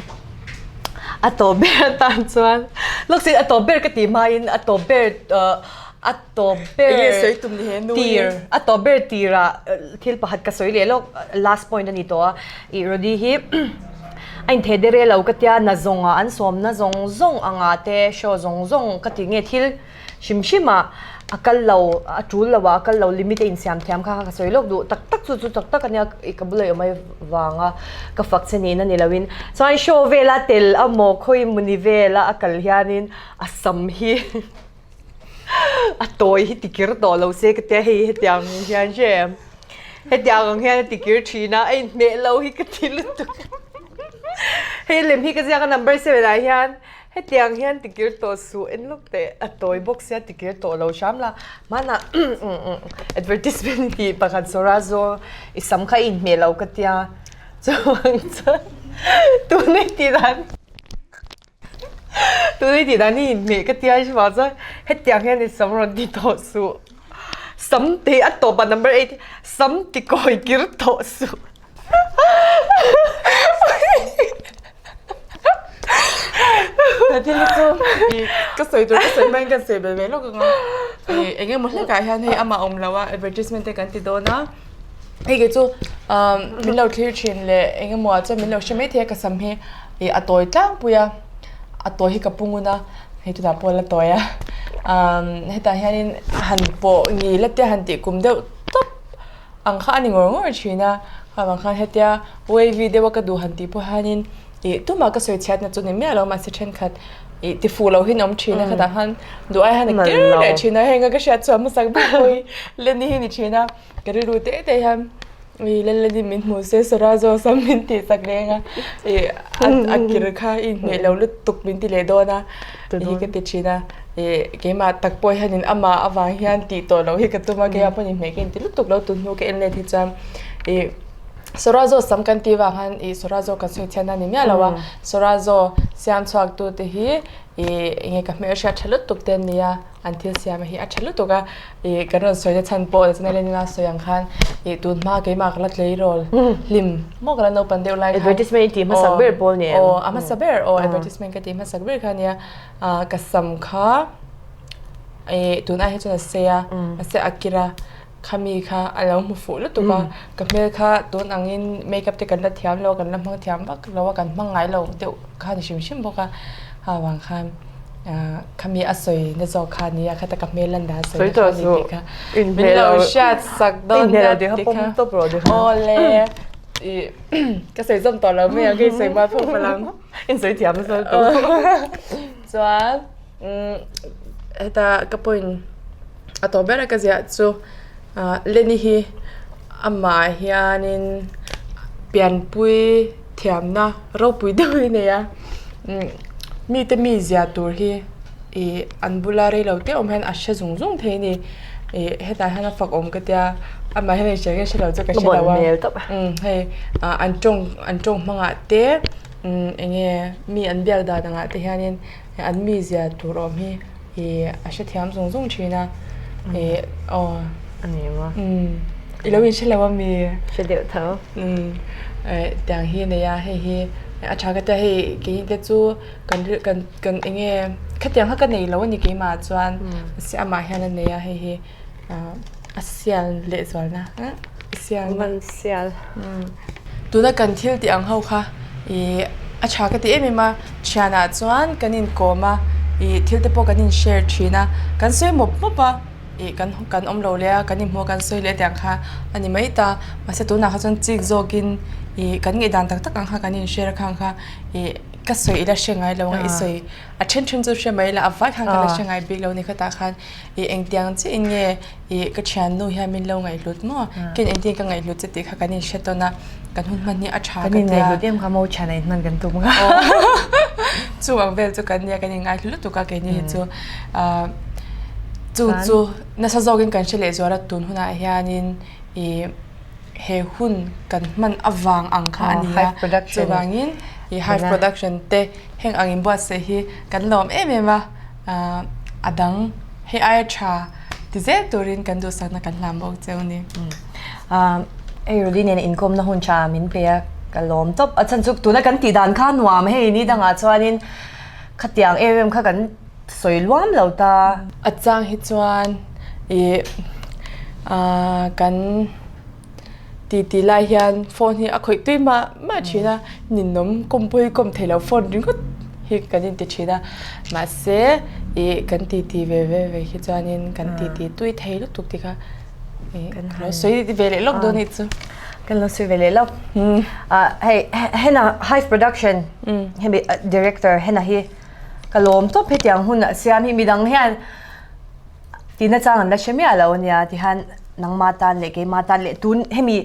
a tawp ber atan chuan lawk sin a tawp ber ka tih hmain a tawp ber ahh. A tawp ber tir a tawp ber tirah thil pakhat ka sawi leh lawk last point a ni tawh a ih Rody hi a intheh der e lo ka tia na zawng ah an sawmna zawng zawng anga te show zawng zawng ka ti nge thil hrim hrim ah a kal lo a tul lo ah a kal lo limit a insiam thiam kha kha ka sawi lawk duh tak tak chu chu tak tak a nia ih ka bula i awm avang a ka fak che niin a ni lo in chuan show vela tel amaw khawi mawni vela a kal hian in a sam hi. A tawi hi tikir tawh lo se ka tia hei hetiang ang hian hre em hetiang ang hian a tikir thin a a inhmeh lo hi ka ti lutuk hei lem hi ka ziak a number seven ah hian hetiang hian tikir tawh suh en lawk teh a tawi bawk sia tikir tawh lo hram la hmanah advertisement tih pakhat sawra zaw i sam kha i inhmeh lo ka tia chuan chuan tuna i tih dan. Tuni tih dan hi inhmeh ka tia hrim ah chuan hetiang hian i sam rawn ti tawh suh. Sam te a tawp ah number eight sam ti kawi kir tawh suh. He thil hi chu ih ka sawi tur ka sawi hmain ka sawi ve ve lawk ang a. Ih eng emaw hlekah hian hei amah awm lo a advertisement te kan ti dawn a. Hei kei chu min lo thlir thin leh eng emaw ah chuan min lo hre mai thei a ka sam hi ih a tawi tlangpui a a tawi hi ka pu ngun a hei tunah pawh a la tawi a hetah hianin han pawh ngil a te han tih kum deuh tawp ang kha a ni ngawr ngawr thin a avang khan hetia wavy deuh a ka duh han tih pawh hianin ih tumah ka sawi chhiatna chu ni miah lo mahse thenkhat ih ti fuh loh hi an awm thin a khatah khan duh ai hian a kir leh thin a heng a ka hriat chhuah hmasak ber pawh hi Lenny hi a ni thin a. Ka rilru te te hian ih Lallalin min hmu se Sawrazo sam min tih sak reng a ih a kir kha i inhmeh lo lutuk min ti leh dawn a ih ka ti thin a ih keimah tak pawh hianin amah avang hian tih tawh loh hi ka tum a keimah pawhin inhmeh ka inti lutuk lo tun hnu ka en let hi chuan ih Sawrazo sam kan tih vang khan ih Sawrazo kan sawi chhiatna a ni miah lo a Sawrazo siam chhuak tu te hi ih eng nge ka hmelhriat tha lutuk te an ni a. An thil siam hi a tha lutuk a, ih kan rawn sawi na chhan pawh leh chuan Elena sawi ang khan ih tun hma keimah ka la tleirawl hlim maw ka la naupan deuh lai khan Advertisement i tih hmasak ber pawl ni em? Aw a hmasa ber aw advertisement ka tih hmasak ber kha ania ah ka sam kha ih tun ai hi chuan a sei a mahse a kir a khami kha a lo hmu fuh lutuk a ka hmel kha tun angin makeup te kan la thiam lo a kan la hmang thiam vak lo a kan hmang ngai lo deuh kha a ni hrim hrim bawk a ha vang khan khami a sawi na zawk kha ania khata ka hmel lan dan sawi na kha ani tih kha min lo hriat sak dawn nia tih kha awle ih ka sawi zawm tawh lo mai ang ka insawi mual phawk palh ang insawi thiam nasa lutuk chuan heta ka point a tawp ber a ka ziah chu Lenny hi amah hianin pianpui thiamna ropui deuh hi a nei a mite mi zia tur hi ih an bula rei lo te awm hian a hre zung zung thei a ni ih hetah hian a fak awm ka tia amah hian inhria nge hre lo chu ka hre lo a hei an tawng an tawng hmangah te eng nge mi an biak dan angah te hianin an mizia tur awm hi ih a hrethiam zung zung thin a ih aw a ni maw i lo inhre lo ami hre deuh tho tiang hi a nei a hei hi a tha ka tia hei keini te chu kan kan kan eng nge khatiang kha ka nei lo a ni keimah chuan mahse amah hian a nei a hei hi a sial leh zualna sial man sial tuna kan thil tih ang ho kha ih a tha ka ti em em a thianah chuan kan inkawm a ih thil te pawh kan in share thin a kan sawi mawp mawp a ih kan kan awm lo leh a kan inhmuh a kan sawi leh tiang kha a ni mai ta mahse tunah kha chuan chik zawkin ih kan ngaihdan tak tak ang kha kan in share a khang kha ih ka sawi ila hre ngai lo ang a i sawi a then then chu hre mai la a vai khan ka la hre ngai bik lo a ni khatah khan ih engtiang chiah in nge ih ka thiannu hian min lo ngaihhlut maw khin engtin ka ngaihhlut che tih kha kan inhre tawn a kan hun hman hi a tha ka tia. Kan inngaihhlut em kha maw thian a inhman kan tum kha. Chu ang vel chu kan nia kan inngaihhlut lutuk a keini hi chu ah chu chu nasa zawkin kan hre leh zual a tun hunah hianin ih he hun kan hman avang ang kha a ni a chuvangin ih hive production te heng ang inbuatsaih hi kan lawm em em a a dang hei aia tha ti zel turin kan duhsakna kan hlam bawk cheu a ni. Hei Rudy nen inkawmna hun tha min pe a ka lawm tawp a chhan chu tuna kan tih dan kha nuam hei ni dangah chuanin khatiang em em kha kan. sawi luam lo ta. A chang hi chuan ih kan titi lai hian phone hi a khawih tui mah mah thin a, ninawm kawm pawh hi kawm thei lo phone ringawt hi kan inti thin a, mahse ih kan titi ve ve ve hi chuanin kan titi tui thei lutuk tih kha ih ka lo sawi ve leh lawk dawn anih chu. Kan lo sawi ve leh lawk. Hei hena Hive Production hemi director hena hi ka lawm tawp hetiang hun a siam hi midang hian Tina chang an la hre miah lo ania tihian nangma tan leh keima tan leh tun hemi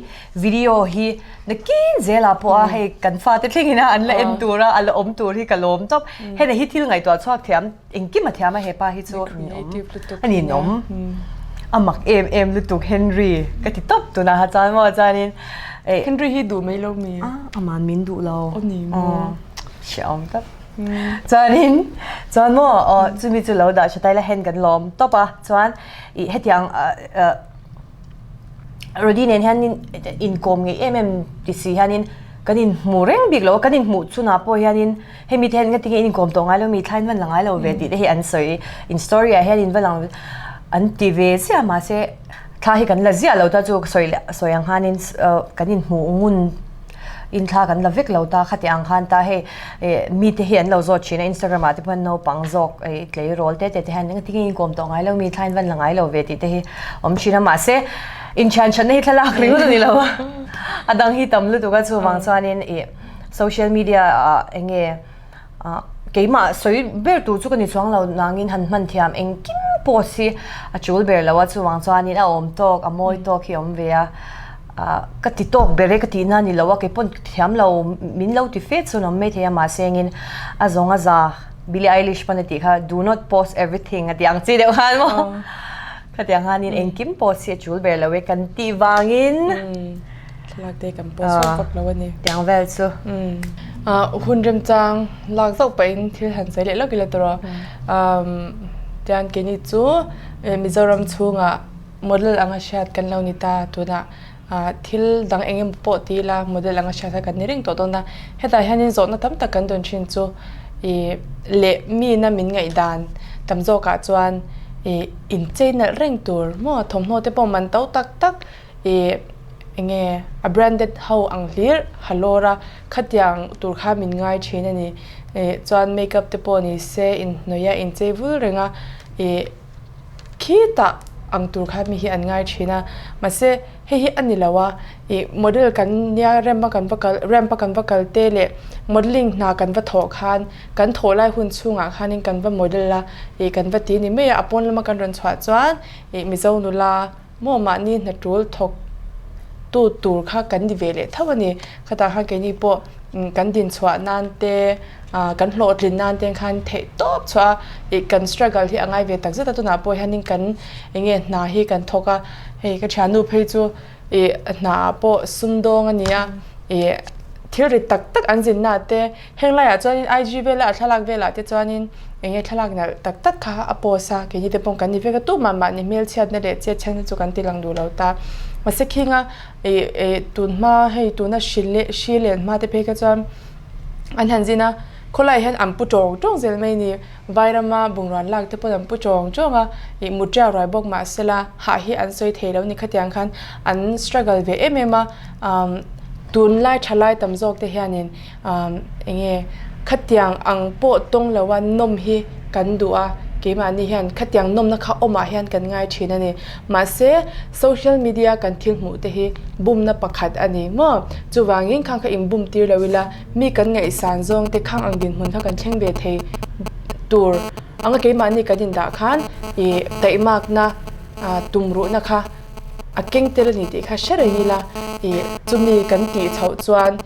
video hi nakin zelah pawh a hei kan fate thlengin a an la en tur a a la awm tur hi ka lawm tawp. Hena hi thil ngaihtuah chhuak thiam engkim a thiam a hepa hi chu a ninawm a mak em em lutuk Henry ka ti tawp tunah ha chuan maw chuanin Henry hi duh mai lo mi? Aman min duh lo. Aw ni maw? Hreawm tawp. Chuanin chuan maw aw chumi chu lo dah tha taila hen kan lawm tawp a chuan ih hetiang Rody nen hian inkawm ngei em em ti si hianin kan inhmu reng bik lo a kan inhmuh chunah pawh hianin hemi te hian engati nge in inkawm tawh ngai lo mi thlain van la ngai lo ve tih te hi an sawi in story ah hian in va lang an ti ve ziah mahse thla hi kan la ziah lo ta chu sawi leh sawi ang khanin kan inhmuh ngun Inthla kan la vek lo ta khati ang khan ta hei eh mite hi an lo zawt thin a Instagram ah te pawh hian naupang zawk eh tleirawl te te te hian engtin nge inkawm tawh ngai lo mi thlain van la ngai lo ve tih te hi awm thin a mahse inthian thatna hi thlalak ringawt a ni lo a a dang hi tam lutuk a chuvang chuanin ih social media ah eng nge ah keimah sawi ber tur chu ka ni chuang lo nangin han hman thiam engkim post hi a tul ber lo a chuvang chuanin a awm tawk a mawi tawk hi a awm ve a. Ka ti tawk ber e ka tihna a ni lo a, kei pawn thiam lo min lo ti fe chu an awm maithei a mahse engin a zawng a za Billie Eilish pawn a tih kha do not post everything a tih ang chi deuh khan maw khatiang khanin engkim post hi a tul ber lo e kan tih vangin thlalak te kan post vak vak lo a ni. Tiang vel chu. Hun remchang lak zauh pahin thil han sawi leh lawk ila tawh rawh. Tian keini chu Mizoram chhungah Model anga hriat kan lo ni ta tunah thil dang eng emaw pawh ti ila model anga hriat kha kan ni reng tawh dawn a. Hetah hianin zawhna tam tak kan dawn thin chu ih leh mina min ngaihdan tam zawkah chuan ih inchei nalh reng tur maw thawmhnaw te pawh man to tak tak ih eng nge a branded ho ang hlir ha lawr a khatiang tur kha min ngai thin a ni. Ih chuan makeup te pawh ni se inhnawih a inchei vul reng a ih. Khitah ang tur kha mi hi an ngai thin a, mahse hei hi a ni lo a, ih model kan nia ramp a kan va kal ramp a kan va kal te leh modelling hna kan va thawh khan kan thawh lai hun chhungah khanin kan va model a, ih kan va ti ni mai a, a pawn lama kan rawn chhuah chuan ih Mizo nula maw mahni hna tul thawk tu tur kha kan ni ve leh tho a ni, khatah khan keini pawh kan dinchhuah nan te. Kan hlawhtlin nan te khan theih tawp chhuah a, ih kan struggle hi a ngai ve tak zet a, tunah pawh hianin kan eng nge hna hi kan thawk a, hei ka thiannu phei chu ih hna ah pawh sumdawng a ni a, ih thil rit tak tak an zin na te heng laiah chuanin IG vela a thlalak velah te chuanin eng nge thlalak nalh tak tak kha a post a, keini te pawh kan ni vek a, tumah mahni hmelchhiatna leh chetchhiatna chu kan ti lang duh lo ta, mahse khinga ih ih tunhma hei tuna hri leh hri len hma te phei kha chuan. An han zin a, khawlaiah hian an pu tawng tawng zel mai ni. Vairama bungrawn lak te pawn an pu tawng tawng a, ih mut riau ruai bawk mah sela hah hi an sawi thei lo ni khatiang khan an struggle ve em em a. Umm tunlai thalai tam zawk te hianin umm eng nge khatiang ang pawh tawng lo a nawm hi kan duh a, keimahni hian khatiang nawmna kha awmah hian kan ngai thin a ni. Mahse social media kan thil hmuh te hi bumna pakhat a ni maw? Chuvangin khang kha in bum tir lo ila, mi kan ngaihsan zawng te khang ang dinhmun kha kan thleng ve thei tur anga keimahni kan indah khan ih taihmakna tumruhna kha a keng tel a ni tih kha hre reng ila ih chumi kan tih chhoh chuan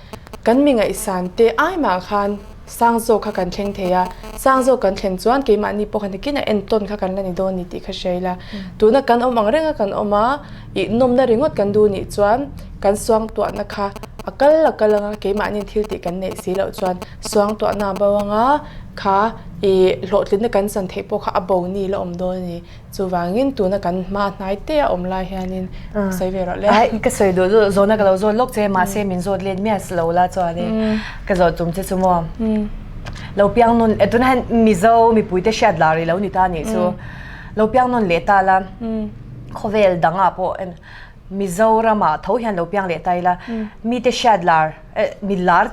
kan mi ngaihsan te ai mah khan sang zawk kha kan thleng thei a, sang zawk kan thlen chuan keimahni pawh khan nikin a entawn kha kan la ni dawn ni tih kha hria ila. Tuna kan awm ang renga kan awm a, ih nawmna ringawt kan duh nih chuan kan suangtuahna kha a kal a kal anga keimahniin thil tih kan neih si loh chuan suangtuahna a bo anga kha ih hlawhtlinna kan chan theih pawh kha a bo ni la awm dawn a ni. Chuvangin tuna kan hma hnai te a awm lai hianin sawi ve rawh le. Ai ka sawi duh duh zawhna ka lo zawt lawk che mahse min zawt let miah si lo la chuanin ka zawh tum che chu maw. Lo piang nawn eh tunah hian Mizo mipuite hriat lar i lo ni ta nih chu. Lo piang nawn leh ta la khawvel dangah pawh en Mizoramah tho hian lo piang leh ta ila mite hriat lar eh mi lar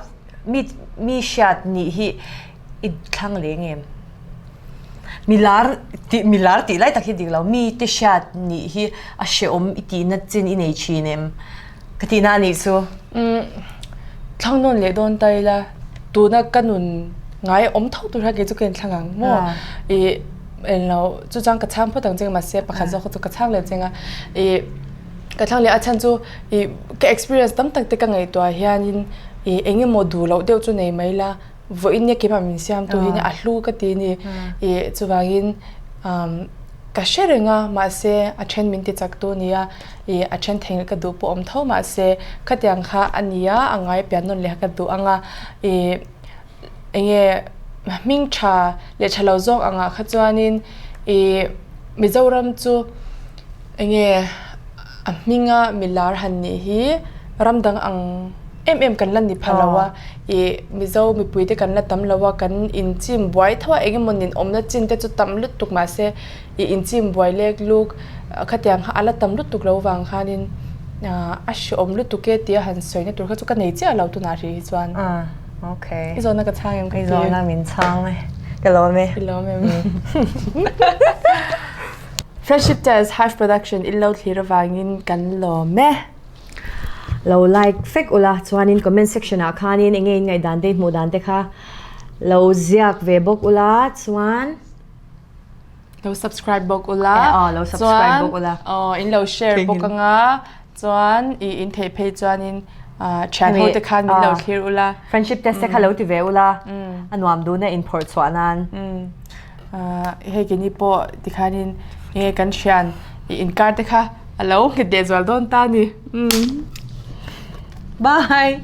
mi mi hriat nih hi i thlang leh ngem? Mi lar tih mi lar tih lai tak hi dik lo mite hriat nih hi a hrehawm i tihna chin i nei thin em? Ka tihna a nih chu. Umm thlang nawn leh dawn ta ila tuna ka nun ngai awm tho tur kha kei chu ka inthlang ang maw? Ih englo chu chuan ka chhang phawt ang che mahse pakhat zawk kha chu ka chhang leh cheng a ih ka thlang leh a chhan chu ih ka experience tam tak te ka ngaihtuah hianin ih eng emaw duh loh deuh chu nei mai la vawiin nia keimah min siam tu hi a hlu ka ti a ni ih chuvangin umm ka hre reng a mahse a then min ti chak tu a ni a ih a then thei ka duh pawh awm tho mahse khatiang kha a ni a a ngai pian nawn leh kha ka duh ang a ih eng nge hming tha leh tha lo zawk angah kha chuanin ih Mizoram chu eng nge a hminga milar han nih hi ram dang ang em em kan la ni pha lo a ih Mizo mipui te kan la tam lo a kan inchim buai tho a eng emaw nin awmna chin te chu tam lutuk mahse ih inchim buai lek luk khatiang kha a la tam lutuk lo vang khanin a hrehawm lutuk e tia han sawina tur kha chu ka nei chiah lo tunah hrih hi chuan. Okay. I zawhna ka chhang em ka ti. I zawhna min chhang e. Ka lawm e. I lawm em. Friendship Test Hive Production in lo thlir avangin kan lawm e. Lo like fek ula chuanin comment section ah khanin enge in ngaihdan te hmuh dan te kha lo ziak ve bawk ula chuan Lo subscribe bawk ula. Aw lo subscribe bawk ula. Aw in lo share bawk anga chuan i in theih phei chuanin thian ho te khan min lo thlir ula. Friendship test te kha lo ti ve ula. A nuam dun a in phawrh chhuah nan. Hei keini pawh tikhanin enge kan thian i inkar te kha a lo nghet leh zual dawn ta a ni. Bye.